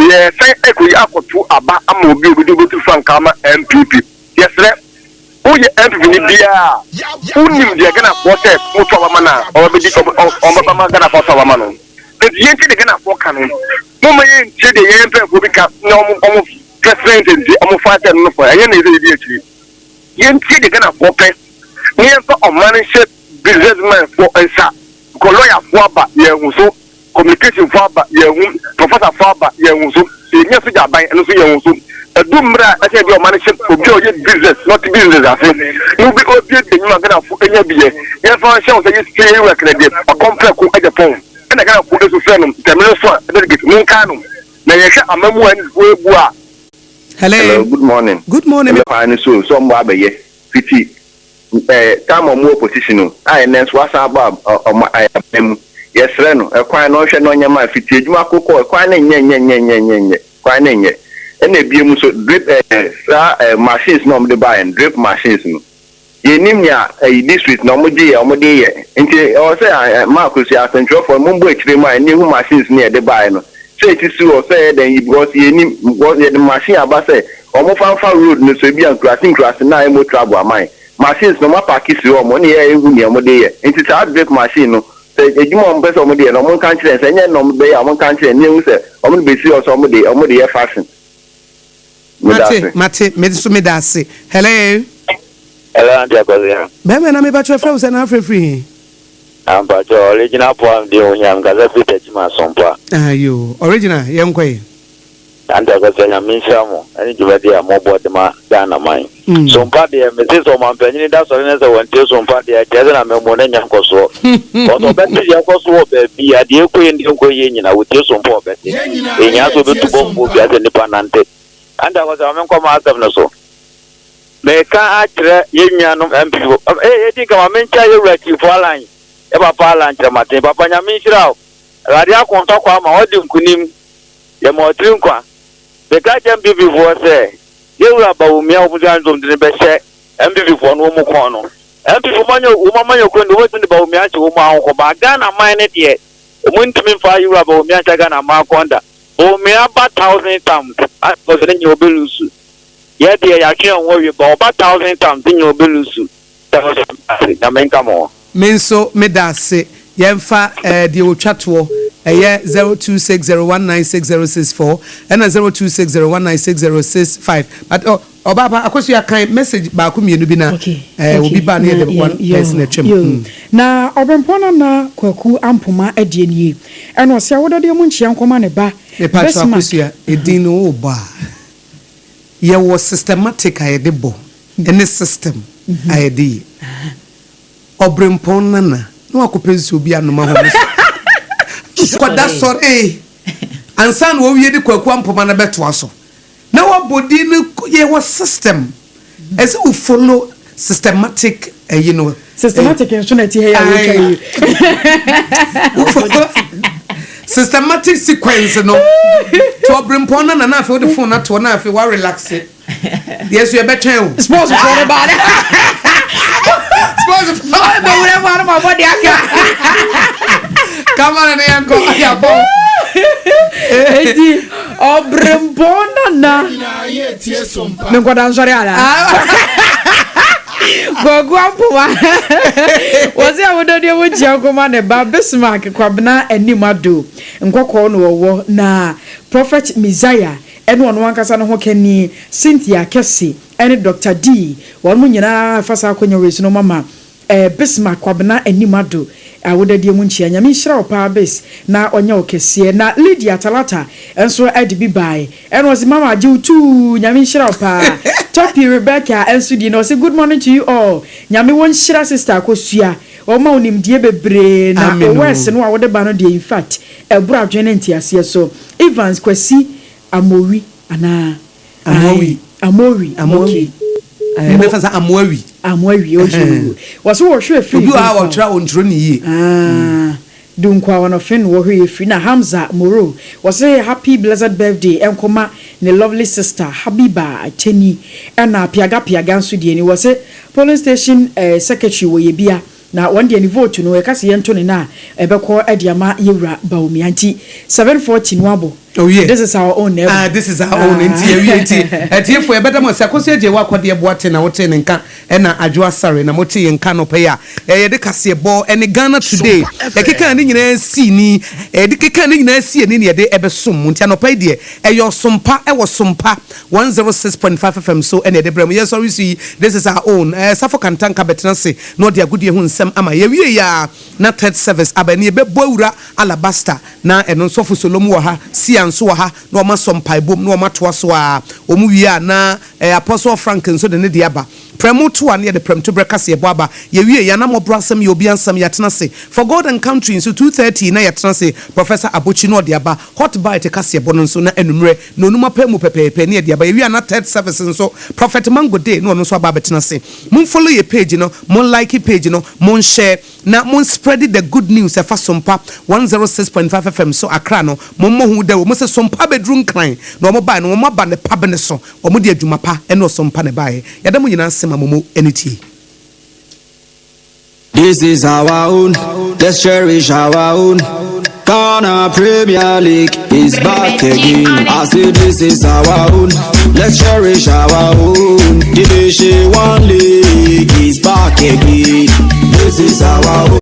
Yɛsan kɔyi akɔto aba ama obi a obi de obetu frankaa ama NPP. Yɛsrɛ woyɛ NPP ni biara a wonim deɛ Ghanafoɔ sɛ moto aba ma no a ɔbɛdi ɔbɛba ma Ghanafoɔ ato aba ma no. Nti yɛntie deɛ Ghanafoɔ ka no. Momma yɛntie deɛ yɛn mpanyinfoɔ bi ka na wɔn wɔn president nti wɔn fa sɛ no no fa ɛnyɛ na yɛsɛ yɛdi akyire. Yɛntie deɛ Ghanafoɔ pɛ na yɛmfa ɔman no nhyɛ businessman foɔ nsa because lawyer foɔ aba yɛnhu so, communication foɔ aba yɛnhu, professor foɔ aba yɛnhu so, yɛnya sogya aban ɛno nso yɛnhu so. Ɛdu mmerɛ a ɛsɛ yɛde ɔman no hyɛ obi a ɔyɛ business na ɔte business ase na obi ɔbie nnwuma Ghanafoɔ nya bi yɛ. Yɛmfa nhyɛ wɔn sɛ yɛsi yɛn wura Kennedy ɔkɔmprɛko Agyapong ɛna Ghanafoɔ ɛsu frɛ no ntɛmene nso a delegate monkae no na yɛhwɛ amamuo a NDC foɔ ɛbu a Hello. Hello, good morning. Good morning. Hello, kwan no so sɛ ɔmo abɛyɛ fiti eh, time ɔmo wɔ position o, a ɛnɛ nso wasan aba ɔmo aban mu. Yɛsrɛ no, ɛkwan no ɔnhwɛ na ɔnyɛ ma fiti adwuma kokɔ, ɛkwan no nyɛ nyɛ nyɛ nyɛ nyɛ nyɛ, kwan no nyɛ. Ɛna ebiem nso drip eh, saa eh, machines na ɔmo de baeɛ no, drip machines no. Yɛnnim nea ɛyi district na wɔn gye yɛ wɔn de yɛ nti ɛwɔ sɛ eh Mark Osei asɛntwerɛfoɔ no mombɔ akyire mu a ɛne hu machines no yɛde baeɛ no sɛ ɛsisi hɔ sɛ ɛyɛ dɛn yi because yɛnnim because yɛde machine aba sɛ wɔn fa nfa road no so ebia nkuraase nkuraase no a ɛmmɔ trouble ama yɛn machines no wɔn apaake si hɔ wɔn ne yɛ ɛnhu nea wɔn de yɛ nti saa drip machine no sɛ adwuma a wɔn pɛ sɛ wɔn de yɛ no wɔn nka nkyerɛ yɛn sɛ ɛnyɛ ɛno na wɔn bɛyɛ a wɔn nka nkyerɛ yɛn na yɛnhu sɛ wɔn de bɛsi hɔ sɛ wɔn de wɔn de yɛ fashion. Meda Mate, ase. mate, me nso meda ase. Hello. Hello Auntie Akosua. Bɛrima na mepakyɛ frɛ wo sɛ na afrɛ firi he? Ah mpakyɛ original poem deɛ ohia me kasa firi Techiman Sompa. Ah yoo, original yɛnkɔ ɛ. Auntie Akosua Nyame nhyira mo ɛne dwumadie a mobɔ de ma Ghana man. Sompa deɛ mese sɛ ɔmanpanyini da sɔre ne sɛ wantie Sompa deɛ ɛkyerɛ sɛ na mɛmu no nya nkɔsoɔ. Cause ɔbɛte deɛ ɛkɔ so wɔ baabi a deɛ ɛkɔ yie ne deɛ ɛnkɔ yie nyina wotie Sompa a ɔbɛte. Ɛhia sɛ obi tu bɔfoɔ biara sɛ nnipa nante. Auntie Akosua ma menkɔ m'asɛm no so. Meka akyerɛ yɛn nuanom MP fo, eh, edi nka ma menkyia yɛn wura Chief Alan, yɛ papa Alan Kyerematen. Papa Nyame nhyira wo. Awurade ako ntɔkwa ama wadi nkunim. Yɛma wo tiri nkwa. Meka kyerɛ NPP foɔ sɛ, yɛn wura Bawumia a wɔn de no bɛhyɛ NPP foɔ no wɔn kɔn no. NPP wɔn wɔn amanyɔkuo no deɛ wɔbɛtumi de Bawumia ahyɛ wɔn ahokɔ but Ghana man no deɛ wɔn ntumi mfa yɛn wura Bawumia nhyɛ Ghana man kɔn da. Bawumia ba thousand times asɛ ne nyɛ ɔbɛ lose. Yɛ deɛ yɛatwe yɛn ho awie but ɔba thousand times ne nyɛ ɔbɛ lose. Nyame nka mo ho. Me nso meda ase. Yɛmfa eh, deɛ ɔtwa toɔ, ɛyɛ 0260196064 ɛna 0260196065. But oh, ɔbaa pa Akosua kan message baako mmienu bi na Okay, eh, okay. obi ba na Na yɛde yɛ one yo person atwam. yo. Mm. Na Ɔbɛmpɔn Nana Kwaku Ampoma deɛ nie. Ɛna ɔse awodɔdeɛ mu nkyea nkɔma ne ba Mepakyɛw Bismarck. Akosua, edin no wobɔ a, yɛwɔ systematic a yɛde bɔ ɛne system a yɛde yɛ. Ɔbrempɔn Nana na wakɔpɛ nsuo bi anom ahome so. Kɔda sɔre ansa na wɔwie de Kwaku Ampoma no bɛtoa so. Na wabɔ din no yɛwɔ system. Ɛsɛ wo follow systematic ɛyi no. Systematic nso na ɛte ha yi a wɔtwa yi. Wo follow systematic sequence no. To Ɔbrempɔn Nana na afei wode phone atoɔ na afei wa relax. Yɛn nso yɛbɛtwɛn o. Sports foɔ no ba Sports foɔ. Bɛwura mu anum abɔ de aka. Kama ne yɛn kɔ yabɔ. Eti ɔbrempɔn nana. Me nkɔda nsɔre ala. Kwaku Ampoma. Wɔsi awodɔdeɛ mu nkyia nkɔma ne ba Bismarck Kwabena Anim Ado nkɔkɔɔ na ɔwɔ na Prophet Messiah ɛne ɔno ankasa ne ho kani Cynthia Kɛse ɛne Doctor Dee wɔnom nyinaa ɛfa saa akwanya wei so no mama eh Bismarck Kwabena Anim Addo awodadie mu nkyea Nyame nhyira wo paa Bis na ɔnyɛ wo kɛseɛ na Lydia Talata nso de bi bae ɛna ɔse mama agye wo tuu Nyame nhyira wo paa Toppy Rebecca nso die na ɔse good morning to you all Nyame wɔ nhyira sister Akosua ɔma wo nimdie bebree na Amen wo words oo. no a wode ba no deɛ infact ɛboro adwene ne nteaseɛ so Evans Kwasi Amowi anaa? Amoawi. Ae, Amowi, Amoawi. okay. Ɛɛ, mɛfa sɛ Amoawi. Amoawi, okay. Ɛhɛn. Wɔse wɔhwɛ firi Obi wɔ ha a Dunkwa. ɔtwerɛ a ɔntwerɛ no yie. Ah, Dunkwa Ɔnɔfen wɔhwɛ yɛ firi. Na Hamza Moro, wɔse happy blessed birthday ɛnkɔma ne lovely sister Habiba Teni. Ɛna Piaga Piaga nso deɛ ni, wɔse polling station eh, secretary wɔ Yebia. Na wɔn deɛ ne vote no yɛka sɛ yɛnto ne na a ɛbɛkɔ de ama yɛwura Bawumia nti 7:40 no abɔ. Oh yeah. This is our own na ɛbɔ. Ah, this is our own nti yɛwie nti atiefo yɛbɛda mo ase. Akosua Gyei Wakɔdeɛ Boateng na wotee ne nka ɛna Adwo Asare na motee yɛn nka anɔpa yi a yɛde kaseɛbɔ ɛne Ghana Today yɛkekaa ne nyinaa sii ni yɛde kekaa ne nyinaa sii ani na yɛde ɛbɛsom mo nti anɔpa yi deɛ ɛyɛ ɔsompa ɛwɔ Sompa 106.5 FM so ɛna yɛde brɛ mo yɛsɔre so yi this is our own ɛɛ Safo Kantanka bɛtena ase na ɔde agodie ho nsɛm ama. Yɛwiei a, na third service aba. Ɛno yɛbɛbɔ awura Alabaster, na ɛno nso Sɔfo Solom wɔ ha, Sia nso wɔ ha, na wɔasɔ mpaebom na wɔatoa so ara. Wɔn wie a, na eh, Apostle Frank nso de ne deɛ aba. Prɛmo to a, na yɛde prɛmtoberɛ kaseɛbɔ aba. Yɛwiei a, na mmɔborɔ asɛm yɛ obi asɛm, yɛatena ase. For God and Country nso, 2:30 na yɛtena ase, Professor Abokyi na ɔde aba. Hot Bite kaseɛbɔ no nso, na anwummerɛ, nnɔnum apaa mu pɛpɛɛpɛ na yɛde aba. Yɛwie a, na third service nso, Prophet Mango Day na ɔno nso aba abɛtena ase. Mon follow yɛ page no, mon like page no, mon share na mon spread the good news ɛfa Sompa 106.5 FM so Accra no, mon mmɔ ho dawuro. Mo se Sompa abɛduru Nkran na wɔn baeɛ no wɔn aba ne pa bene so, wɔn de adwuma pa ne ɔsompa na ɛbaeɛ. Yɛda mo nyinaa ase ma mo mo ani tie. This is our own, let's cherish our own. Ghana Premier League is back again. I say this is our own, let's cherish our own. Division One League is back again. This is our own.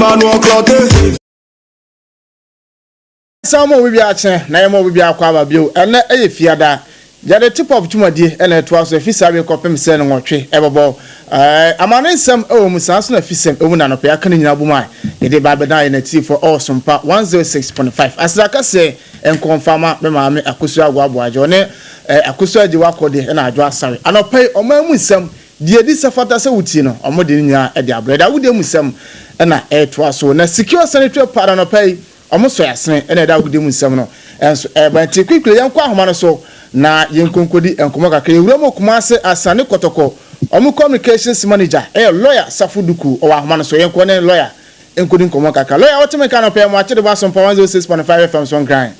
man no clotte. San ma obi biara kyerɛ na yɛma obi biara kɔ aba bio. Ɛnnɛ yɛ Fiada. Yɛde Tip-Off dwumadie na ɛtoa so ɛfiri saa bere kɔpem sɛ nnɔnwɔtwe ɛbɛbɔ. Ɛɛ, amane nsɛm wɔ mu saa nso na afisɛm wɔ mu na anɔpa yi aka ne nyinaa bom a yɛde ba abɛdan yɛn atiefoɔ ɛwɔ Sompa 106.5. Aseda kɛseɛ nkɔ mfa ma me maame Akosua Agoa Aboagye. Ɔne ɛɛ Akosua Agyewa Akɔdeɛ ɛna Adwo Asare. Anɔpa yi ɔman mu nsɛm deɛ ɛdi sɛ fata sɛ wotie no wɔde ne nyinaa de abrɛ. Yɛde agodie mu nsɛm na ɛretoa so. Na Secure Sanitary Pad anɔpa yi Ɔmo sɔe asene na ɛda agodie mu nsɛm no nso ɛreba nti quickly yɛnkɔ ahoma no so na yɛnkɔ nkɔdi nkɔmmɔ kakra. Yɛwura mu wɔ Kumase Asane Kɔtɔkɔ ɔmo communications manager ɛyɛ lawyer Safo Duku ɔwɔ ahoma no so yɛnkɔ ne lawyer nkɔdi nkɔmmɔ kakra. Lawyer wote me nka anɔpa yi Moakye de bɔ Asompa 106.5 FM so Nkran.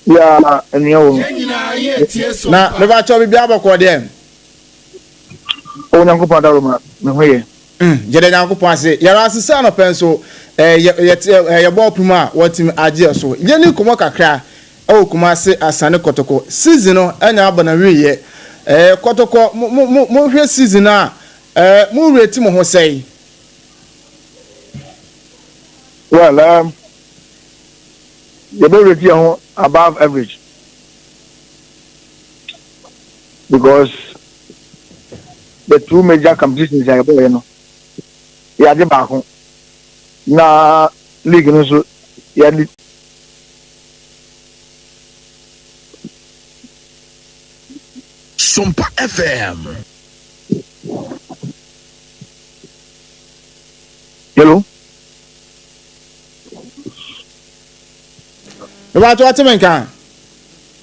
Yeah, nua wɔ mu. Na mebakyɛw biribiara bɔkɔɔ deɛ? O Nyankopɔn adaworoma, me ho yɛ. Mm, yɛda Nyankopɔn ase. Yɛra ase sɛ anɔpa nso, eh, yɛ, yɛ, eh, yɛbɔ ɔpem a wɔatumi agye yɛ so. Yɛni nkɔmmɔ kakra ɛwɔ Kumase Asane Kɔtɔkɔ. Season no anya aba na wieɛ. Eh, Kɔtɔkɔ, mo, mo, mo, mohwɛ season a, eh, mo rate mo ho sɛe? Well, yɛbɛ rate yɛn ho above average because the two major competitions a yɛbɔɔyɛ no yɛagye baako na league no nso yɛde. Sompa FM. Hello. Mebato ɔte me nka.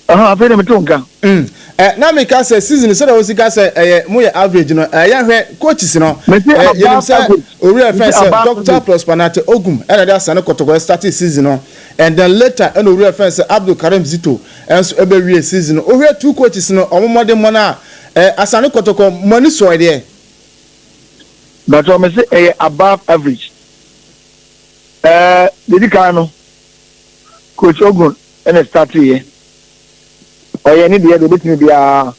Ɛhɔn, afei na mete wo nka. Mm. Eh, na meka sɛ season sɛdeɛ wosi ka sɛ ɛyɛ mo yɛ average no, eh, yɛhwɛ coaches no, Mese eh, above yɛnim sɛ average. owura ɛfɛn Mese sɛ above Doctor average. Prosper Narteh Ogum ɛna ɛde Asane Kɔtɔkɔ started season no, and then later ɛna owura ɛfɛn sɛ Abdul Karim Zito ɛnso ɛbɛwie season no. Wohwɛ two coaches no, wɔn mmɔdemmɔ no a, eh, Asane Kɔtɔkɔ mo ani sɔe deɛ? But mese ɛyɛ above average. Eh, deɛ di kan no, Coach Ogun ɛna starteeɛ. Ɔyɛ ne deɛ deɛ obetumi biara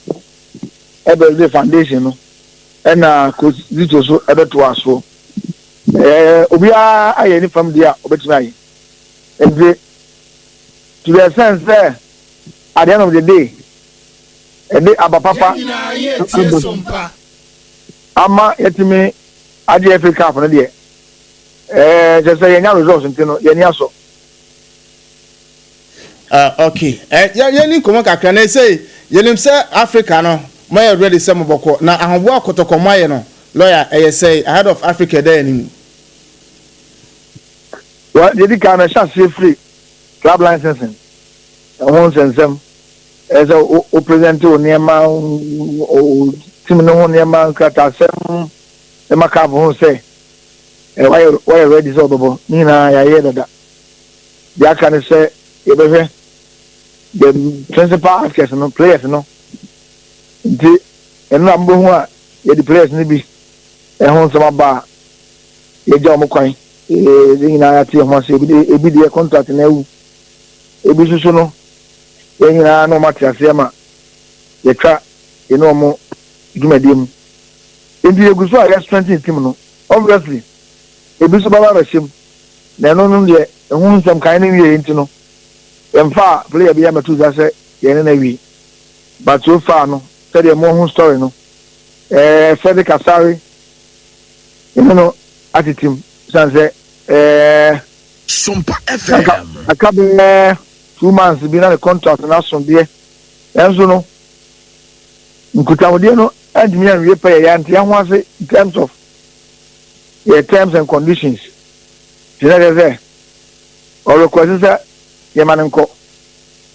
ɛbɛlde foundation no ɛna Coach Zito so ɛbɛtoa soɔ. Ɛɛ obiara ayɛ ne fam deɛ a obetumi ayɛ. Nti to the extent sɛ at the end of the day ɛde aba papa aba ama yɛtumi agye FA Cup no deɛ ɛɛ kyerɛ sɛ yɛnya results nti no yɛn ani asɔ. Uh, okay. Eh, yɛ yɛni nkɔmɔ kakra na ɛsɛ yɛnim sɛ Africa no moayɛ ready sɛ mobɔkɔ na ahoboa kɔtɔkɔ moayɛ no lawyer ɛyɛ sɛe ahead of Africa ɛda yɛn anim. Well, deɛ di kan no ɛhyɛ aseɛ firi club licensing ɛho nsɛnsɛm ɛyɛ sɛ wo wo present wo nneɛma wo team no ho nneɛma nkrataasɛm ɛma club ho sɛ ɛ wayɛ wayɛ ready sɛ ɔbɛbɔ ne nyinaa yɛayɛ dada. Deɛ aka ne sɛ yɛbɛhwɛ the principal actors no, players no. Nti ɛno na mobɛhu a yɛde players no bi ɛho nsɛm aba a yɛgya wɔn kwan. Yɛn nyinaa yɛate yɛn ho ase. Ebi de ebi deɛ contract no awu. Ebi nso so no yɛn nyinaa na wɔn ate aseɛ ma yɛtwa yɛne wɔn dwumadie mu. Nti yɛgu so a yɛ strengthen team no. Obviously ebi nso bɛba abɛhyɛ mu. Na ɛno no deɛ ɛho nsɛm kan no nwieɛ nti no yɛmfaa player biara mmɛto dwa sɛ yɛne no awie but so far no sɛdeɛ moahu story no ɛɛ Frederick Asare yɛne no atetem sane sɛ ɛɛ Sompa aka FM. aka bɛyɛ 2 months bi na ne contract no aso deɛ, nanso no nkutahodeɛ no antumi anwie pɛ yɛ yɛante yɛn ho ase in terms of yɛ terms and conditions, nti na kyerɛ sɛ ɔrequest sɛ yɛma no nkɔ,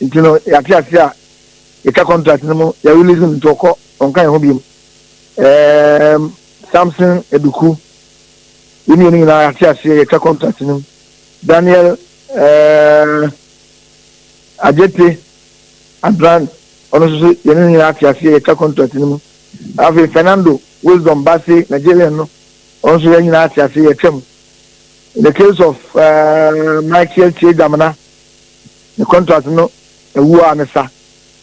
nti no yɛate ase a yɛtwa contract no mu, yɛ release no, nti ɔkɔ, ɔnka yɛn ho biom. Samson Eduku, yɛn mmienu nyinaa yɛate aseɛ, yɛtwa contract no mu. Daniel Agyete Adran, ɔno nso so yɛne no nyinaa ate aseɛ, yɛtwa contract no mu. Afei Fernando Wisdom Bassey, Nigerian no, ɔno nso yɛn nyinaa ate aseɛ, yɛtwa mu. In the case of Michael Kyei Damina, ne contract no awu a ne sa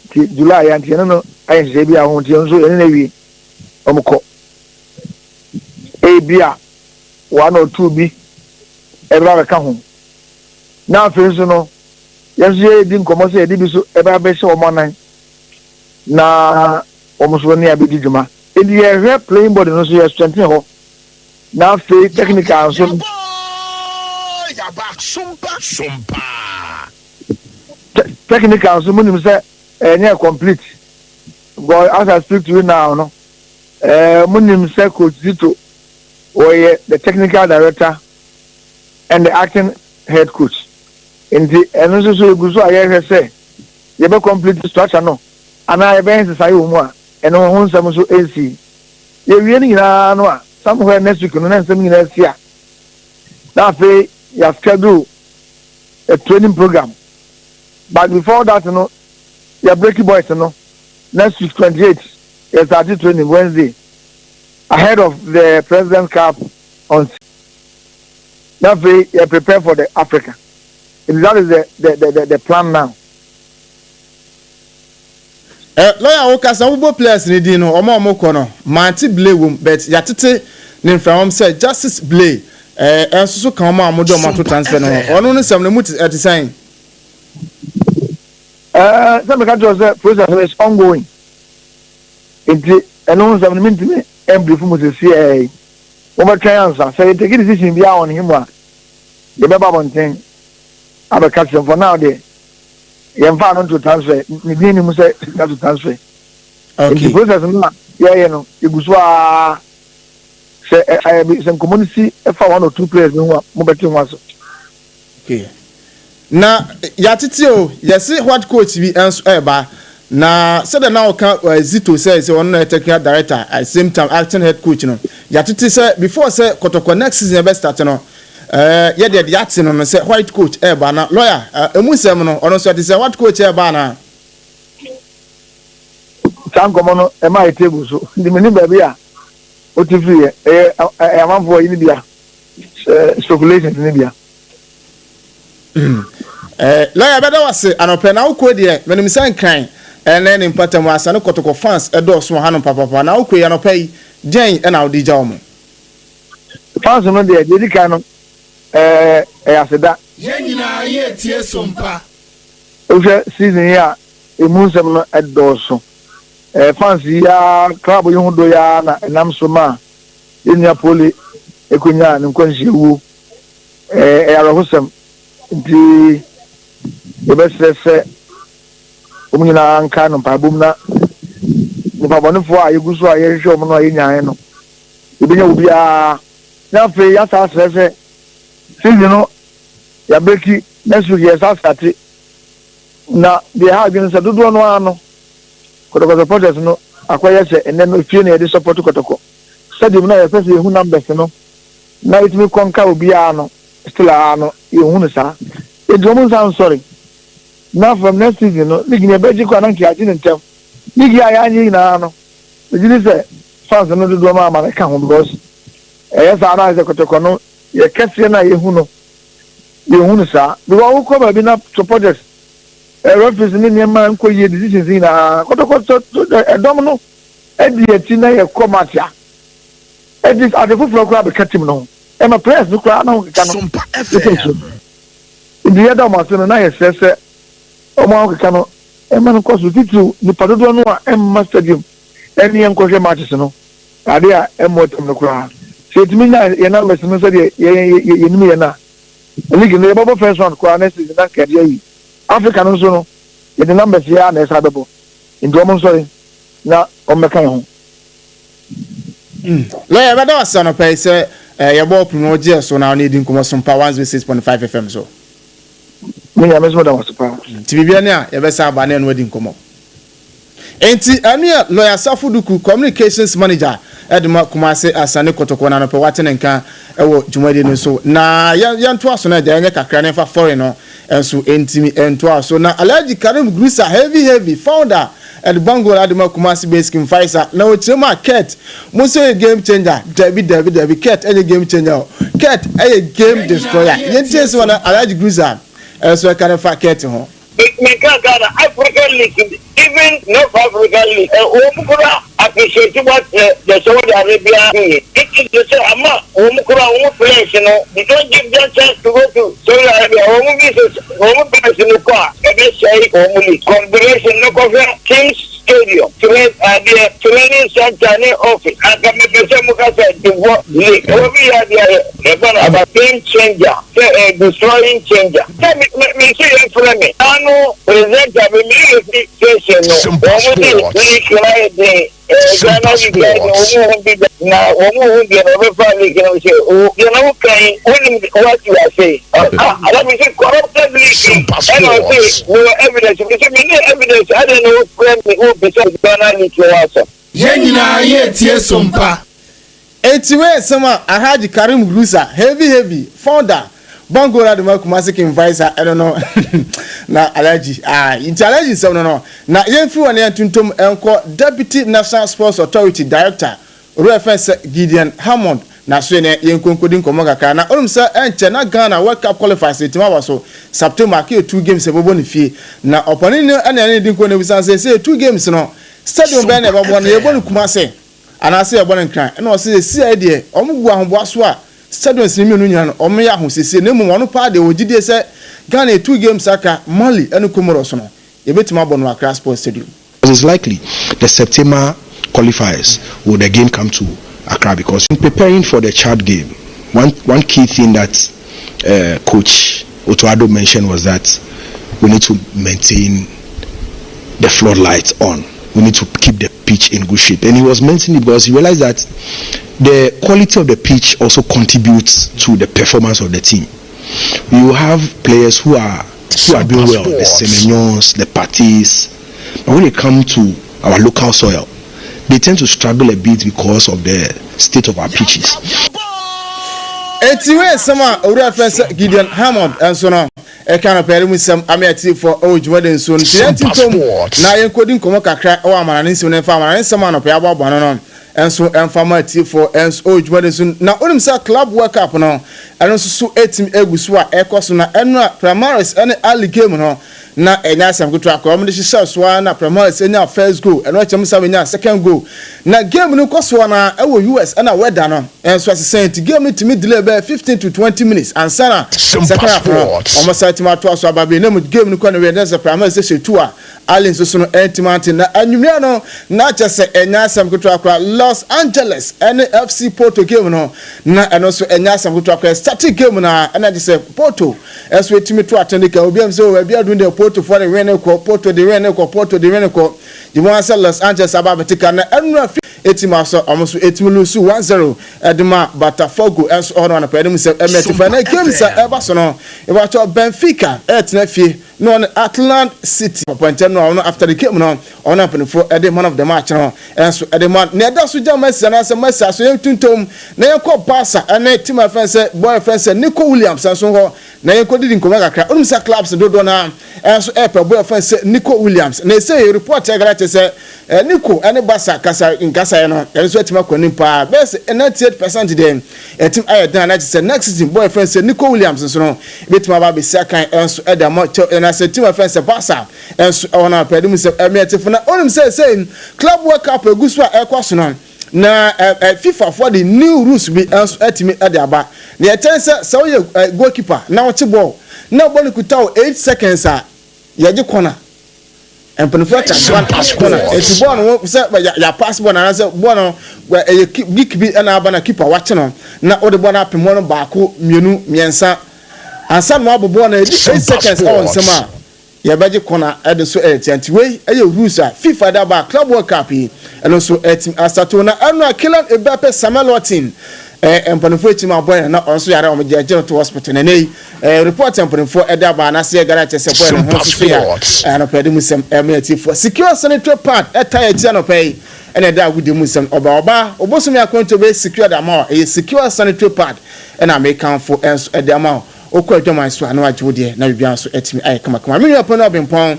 nti July ya, nti yɛne no ayɛ nhyehyɛe bi a ho nti yɛn nso yɛne no awie, wɔn kɔ. Ebi a one or two bi ɛbɛba abɛka ho. Na afei nso no, yɛn nso yɛredi nkɔmmɔ sɛ yɛde bi nso ɛbɛba abɛhyɛ wɔn anan na wɔn nso ne abɛdi dwuma. Enti yɛhwɛ playing body no nso yɛ strengthen hɔ. Na afei technical nso no. Technical nso monim sɛ ɛnyɛ complete because as I speak to you now no, monim sɛ Coach Zito wɔyɛ the technical director and the acting head coach. Nti ɛno nso so yɛgu so a yɛhwɛ sɛ yɛbɛ complete structure no anaa yɛbɛyɛ nsesaeɛ wɔ mu a, ɛno ho nsɛm nso nsii. Yɛwie no nyinaa no a, somewhere next week no na nsɛm nyinaa si a, na afei yɛ schedule a training program. But before that no, yɛ break boys no next week 28 yɛ start training Wednesday ahead of the President Cup on na afei yɛ prepare for the Africa. And that is the plan now. Lawyer, wo kasa wobɔ players ne din no, ɔmo a ɔmo kɔ no, mante Blay wom, but yɛatete ne mframam sɛ Justice Blay ɛnso so ka ɔmo a ɔmo de ɔmo ato transfer no ho. Ɔno no sɛm no mu ɛte sɛn? Sɛ meka kyerɛ sɛ process no is ongoing, nti ɛno ho nsɛm no mentumi ɛmbrief mu sɛsi. Ɛɛ wɔbɛtwɛn ansa sɛ yɛtake decision biara on him a, yɛbɛba abɔnten abɛka kyerɛ. For now deɛ, yɛmfa no nto transfer, ne din ni mu sɛ to transfer. Nti process no a yɛyɛ no, yɛgu so a sɛ ɛ ɛ sɛ nkɔmɔ no si ɛfa one or two players no ho a, mobɛte ho aso. Okay, na yɛatete o, yɛse what coach bi nso ɛreba na sɛdeɛ na ɔka Zito sɛ ɔno na yɛ technical director, at the same time acting head coach no, yɛatete sɛ before sɛ Kɔtɔkɔ next season yɛbɛ start no, yɛdeɛ de yɛate no sɛ white coach ɛreba. Na lawyer, emu nsɛm no, ɔno nso ɛte sɛ white coach ɛreba na? Saa nkɔmɔ no ɛma yɛ table so, nti mene baabi a wote firi yɛ, ɛyɛ amanfoɔ yi ne bia speculations ne bia. Lawyer, bɛda wase anɔpɛ na wokɔ deɛ, menim sɛ Nkran ɛne ne mpatamu asa ne Kɔtɔkɔ fans ɛdɔɔso wɔ hanom papapa. Na wokɔ yi anɔpɛ yi, deɛn ɛna wode gya wɔ mo? Fans no deɛ, deɛ di kan no, ɛyɛ aseda. Yɛn nyinaa yɛ tie Sompa. Wohwɛ season yi a, emu nsɛm no ɛdɔɔso. Fans yi a club yi ho do yi a na ɛnam so ma yɛn nua Poli ekonya ne nkwanhyia wuo. Ɛyɛ awerɛhosɛm, nti yɛbɛsrɛ sɛ wɔn nyinaa nka no mpaebom na nipa bɔnefoɔ a yɛgu so a yɛhwehwɛ wɔn no a yɛnyae no, yɛbɛnya wo biara. Na afei yɛasa asrɛ sɛ season no yɛabreak, next week yɛsa start. Na deɛ ha adwene sɛ dodoɔ no ara no, Kɔtɔkɔ supporters no akɔyɛ sɛ ɛnɛ no fie na yɛde support Kɔtɔkɔ. Stadium no a yɛpɛ sɛ yɛhu numbers no na yɛtumi kɔnka obiara no, still a no yɛhu no saa. Enti wɔn nsa nsɔre na from next season no, league no yɛbɛgye kɔ a, na nka yɛagye ne ntɛm. League a yɛanye nyinaa no, megye di sɛ fans no dodoɔ no ama no ka ho, because ɛyɛ saa na ayɛ sɛ Kɔtɔkɔ no yɛ kɛseɛ no a yɛhu no, yɛhu no saa, because wokɔ baabi na supporters, referees ne nneɛma nkɔ yie, decisions nyinaa, Kɔtɔkɔ ɛdɔm no ɛdi akyi na yɛkɔ match a, ɛdi ade foforɔ koraa bɛka team no ho, ɛma players no koraa na ho keka no. Sompa ɛkɔ FM. Nti yɛda ɔmo ase no na yɛsrɛ sɛ ɔmo ahokeka no ɛma no kɔ so, titiriw nipa dodoɔ no a ɛmma stadium ɛne yɛn nkɔhwɛ matches no. Ade a ɛmmɔ tɛm no koraa, sɛ yɛtumi nya yɛn numbers no sɛdeɛ yɛn yɛnim yɛn a, league no yɛbɛbɔ first round koraa next season na nka yɛde ayi Africa no nso no, yɛde numbers yɛ a na ɛsa bɛbɔ. Nti ɔmo nsɔre na ɔmo bɛka yɛn ho. Lawyer, bɛda wase anɔpɛ yi sɛ yɛbɔ ɔpono no ɔgyeɛ so na ɔne yɛdi nkɔmmɔ Sompa 106.5 FM so. Me nyame nso meda wase paa. Nti biribia ne a yɛbɛsa aba ne ɛno adi nkɔmmɔ. Nti ɛno yɛ Lawyer Safo Duku, communications manager ɛde ma Kumase Asane Kɔtɔkɔ, na anɔpɛ wate ne nka ɛwɔ dwumadie no so. Na yɛntoa so no, agya yɛnyɛ kakra ne yɛmfa foreign no nso ntimi ntoa so. Na Alhaji Karim Grusa, heavy heavy founder ɛde Bangol ade ma Kumasi base King Faisal, na ɔkyerɛ mu a, Kurt mo nso yɛ game changer. Dabi, dabi, dabi, Kurt ɛnyɛ game changer o, Kurt ɛyɛ game destroyer. Yɛntie sɛ wɔn Alhaji Grusa ɛnso ɛka ne fa Kurt ho. Menka Ghana, African League, even North African League, wɔn kora. appreciate what the Saudi Arabia doing. It is sɛ ama wɔn koraa wɔn players no, they don't give them chance to go to Saudi Arabia. Wɔn visas, wɔn players no kɔ a, ɛbɛsɛe wɔn league. Confederation no kɔhwɛ teams stadium, train adeɛ, training center ne office. Anka mepɛ sɛ moka sɛ Duvɔ league. Ɛwɔ bi yɛ adeɛ ayɛ. Yɛfrɛ no aba game changer sɛ ɛyɛ destroying changer. Sɛ me me me se yɛmfrɛ me ano presenter me me werɛ fi station no. Wɔn de league no ayɛ den. Ɛɛ Ghana league ayɛ den wɔn ho bi da na wɔn ho deɛ na wɔbɛfa league no sɛ o deɛ na woka yi wonim what you are saying. Ah ala me se corrupted league ɛna ɔse mewɔ evidence me se me ne evidence adɛn na wofrɛ me wobisa Ghana league ho asɛm. Yɛn nyinaa yɛretie Sompa. Enti wei nsɛm a Alhaji Karim Grusah, Heavy Heavy, founder, Bongo Radima Kumasi King Faisal ɛno no na Alhaji aah nti Alhaji nsɛm no no na yɛnfiri hɔ na yɛntontom nkɔ Deputy National Sports Authority Director Owura yɛfrɛ no sɛ Gideon Hammond na so yɛne yɛnkɔ nkɔdi nkɔmmɔ kakra na wonim sɛ ɛnkyɛ na Ghana World Cup qualifiers ɛtumi aba so September aka yɛ two games ɛbɛbɔ no fie na ɔpanin no ɛna yɛne no di nkɔmmɔ na ɛbisa no sɛ ɛsɛ yɛ two games no stadium bɛn na ɛbɛbɔ no yɛbɔ no Kumasi Anaasɛ yɛbɔ no nkran. Ɛna ɔse sesiei deɛ wɔn gu ahoboa so a stadiums no mmienu nyinaa no wɔn yɛ ahosiesie na mmom ɔno paa deɛ ɔwɔ gyidie sɛ Ghana yɛ two games aka Mali ne Comoros no yɛbɛtumi abɔ no wɔ Accra Sports Stadium. It's likely the September qualifiers would again come to Accra because in preparing for the Chad game, one one key thing that uh, coach Otto Addo mentioned was that we need to maintain the floodlights on. We need to keep the pitch in good shape. And he was mentioning it because he realized that the quality of the pitch also contributes to the performance of the team. You have players who are who are doing well, the Semenyons, the Parties, but when it comes to our local soil, they tend to struggle a bit because of the state of our pitches. Enti wei nsɛm a owura fɛn sɛ Gideon Hammond nso no ɛka no pɛɛ mu nsɛm ame atiefo ɛwɔ dwumadi nso no nti yɛn tintom na yɛnkɔdi nkɔmmɔ kakra ɛwɔ amanane nsɛm no mfa amanane nsɛm a anɔpa yɛaboaboa no no nso ɛmfa ma atiefoɔ nso ɛwɔ dwumadi nso na wonim sɛ Club World Cup no ɛno nso so ɛtumi egu so a ɛkɔ so na ɛno a Primaris ɛne Ali game no Na ɛnyɛ asɛm ketewa koraa, wɔde hyehyɛɛ so ara na Primoris nyaa first goal, ɛno akyi wɔsan bɛnyaa second goal. Na game no kɔ so ara wɔ US ɛna weather no nso asesa nti game no tumi delay bɛyɛ 15 to 20 minutes ansa na second half no wɔsan tumi atoa so aba bio. Na mu game no kɔ n'awie no na sɛ Primoris hyɛ two a Ali nso so no antumi ante. Na anwummerɛ no na kyerɛ sɛ ɛnyɛ asɛm ketewa koraa, Los Angeles ne FC Porto game no na ɛno nso ɛnyɛ asɛm ketewa koraa. Ɛstartee game no ara ɛna kyerɛ sɛ Porto Ɛso etumi to atɛn de ka obi am sɛ o baabi aduru deɛ Portofoɔ de wɛn kɔ, Porto de wɛn kɔ, Porto de wɛn kɔ. Gye wɔn sɛ Los Angeles aba abɛte ka na ɛnora fi etimi asɔ wɔn so etimi lusu 1-0 ɛde ma Botafogo ɛnso ɛhɔ no anɔpa ɛde mu sɛ ɛmɛ tifa na games a ɛba so no ɛbɛtɔ Benfica ɛtena fie na ɔne Atlant City pɔpɔntɛm no a ɔno after the game no ɔno mpanimfoɔ ɛde man of the match no ɛnso ɛde ma nea ɛda so gya Messi anaasɛ Messi aso yɛn tuntum na yɛnkɔ Barca ɛne team a ɛfɛn sɛ boy ɛfɛn sɛ Nico Williams ɛnso hɔ na yɛnkɔ didi nkɔmɔ kakra. Onim sɛ clubs dodoɔ no ɛnso ɛpɛ boy ɛfɛn sɛ Nico Williams na ɛsɛ report ɛkra kyɛ sɛ Nico ɛne Barca kasa nkasaeɛ no ɛno nso atumi akɔ anim paa bɛyɛ sɛ 98% deɛ ɛtumi ayɛ dan na kyɛ sɛ next season boy ɛfɛn sɛ Nico Williams nso no ebɛtumi aba abɛsi akan ɛnso ɛde ama kyɛw ɛna team ɛfɛn sɛ Barca Nso ɛwɔ no apɛde mu sɛ ɛmeɛtefo na onim sɛ sɛ Club World Cup egu so a ɛkɔ so no na ɛ FIFA foɔ de new rules bi nso atumi de aba. Nea ɛkyɛn sɛ sɛ woyɛ ɛ goalkeeper na wokye bɔɔl na bɔɔl no kuta wo 8 seconds a yɛgye corner. Mpanimfoɔ atwa ban corner eti bɔɔl no sɛ yɛ yɛ pass bɔɔl no anaasɛ bɔɔl no ɛyɛ kick bi na aba na keeper wakye no na wode bɔɔl no apem hɔ no baako mmienu mmiɛnsa ansa na wabɔ bɔɔl no edi 8 seconds ɛwɔ nsam a Yɛbɛgye kɔna de so ɛretia nti wei yɛ rules a FIFA de aba Club World Cup yi ɛno nso ɛtim asato na ɛno a Kylian Mbappe Samuel Ortin ɛɛ mpanimfoɔ akyi ma bɔyɛ na ɔno nso yare wɔn gye agye no to hospital na ɛnɛ yi ɛɛ report a mpanimfoɔ ɛde aba anaasɛ yɛ gara kyɛ sɛ bɔyɛ no ho nso so yɛ anɔpɛ de mu sɛm ɛmo atiefoɔ secure sanitary pad ɛta yɛ akyi anɔpɛ yi ɛna ɛda agudie mu nsɛm ɔba ɔba obosomi akwantuo bɛyɛ secure de ama wɔ ɛyɛ secure sanitary pad ɛna amekanfo ɛnso ɛde ama wɔ Wokɔ adwaman so a na wagye wo deɛ na biribiara nso atumi ayɛ kamakama. Me nua panin Ɔbempɔn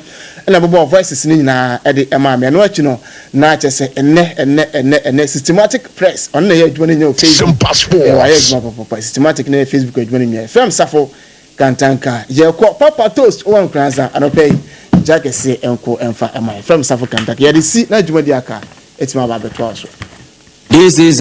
na ɛbobɔɔ voices no nyinaa de maa me. Ɛno akyi no, na kyerɛ sɛ ɛnnɛ, ɛnnɛ, ɛnnɛ, ɛnnɛ, Systematic Press, ɔno na ɛyɛ adwuma no nyinaa wɔ Facebook. Ɛɛ, wayɛ adwuma papapapa. Systematic na ɛyɛ Facebook adwuma no nyinaa. Fam Safo Kantanka, yɛkɔ Papa Toast wɔ Nkoranza anɔpa yi. Gya kɛseɛ nko mfa mma yɛn. Fam Safo Kantanka, yɛde si na dwumadi aka. Ɛtumi aba abɛtoa so. This is